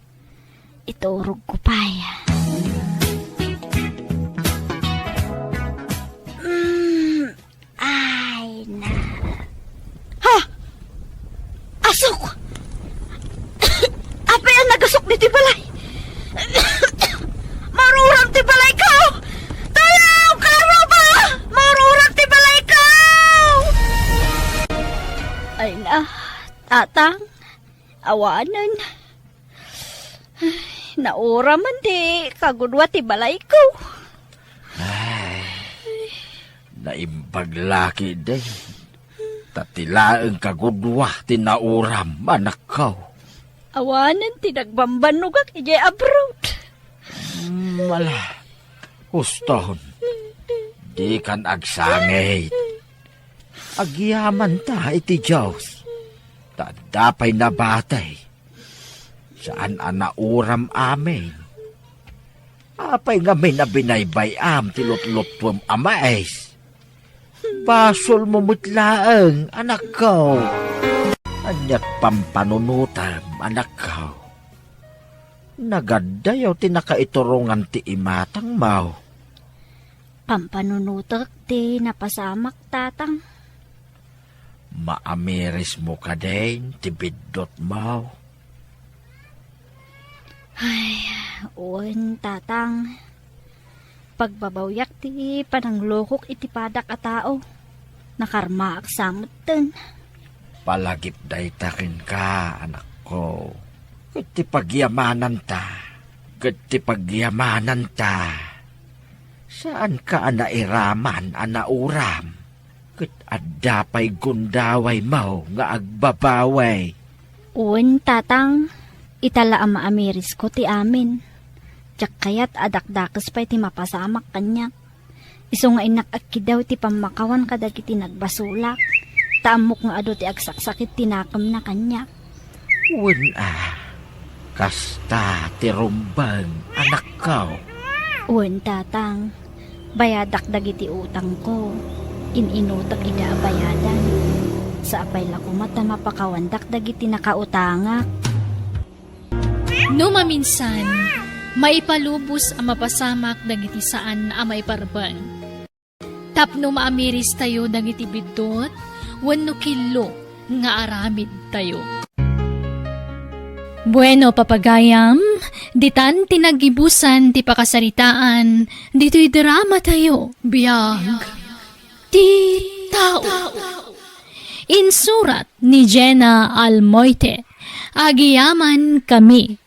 Iturogko pay. Mm, ay na. Ha? Asok! Apay a nagasok ditoy balay? Maruram ti balayko! Tulong! Kaarruba! Maruram ti balayko! Ay na, Tatang, awanen. Ay, nauraman ti kagudua ti balayko. Ay, naimbag la ketdi. Ta ti laeng kagudua ti nauram, anakko. Awanen ti nagbambannogak idiay abroad. Mm, ala, huston. Dikan agsangit. Agyamanta iti Dios. Ta adda pay nabati. Saan a nauram amin. Apay ngamin a binaybay-am ti lutluttuem a mais? Basolmo met laeng, anakko. Ania't pampanunotem, anakko? Nagaddayo ti nakaiturongan ti imatangmo. Pampanunotek ti napasamak, Tatang. Maamirismo kadin ti biddutmo? Ay, wen, Tatang. Pagbabawiak ti pananglokok iti padak a tao. Nakarmaak sa metten. Palagip dayta kenka, anakko. Ket ti pagyamananta, ket ti pagyamananta, saanka a nairaman a nauram, ket adda pay gundawaymo nga agbabawi. Wen, Tatang, ita la a maamirisko ti amin. Diak kayat a dakdakes pay ti mapasamak kaniak. Isu nga innak agkidaw ti pammakawan kadagiti nagbasolak, ta ammok nga adu ti agsaksakit ti nakemna kaniak. Wen a, kasta ti rumbeng, anakko. Wen, Tatang, bayadak dagiti utangko. In-inutek ida a bayadan. Sa apay la koma ta mapakawandak dagiti nakautangak. No maminsan, maipalubos a mapasamak dagiti saan a maiparben. Tapno maamiristayo dagiti biddut wenno killo nga aramidtayo. Bueno, papagayam, ditan ti naggibusan ti pakasaritaan ditoy dramatayo. Biag ti tao. Insurat ni Jenna Almoite. Agiyaman kami.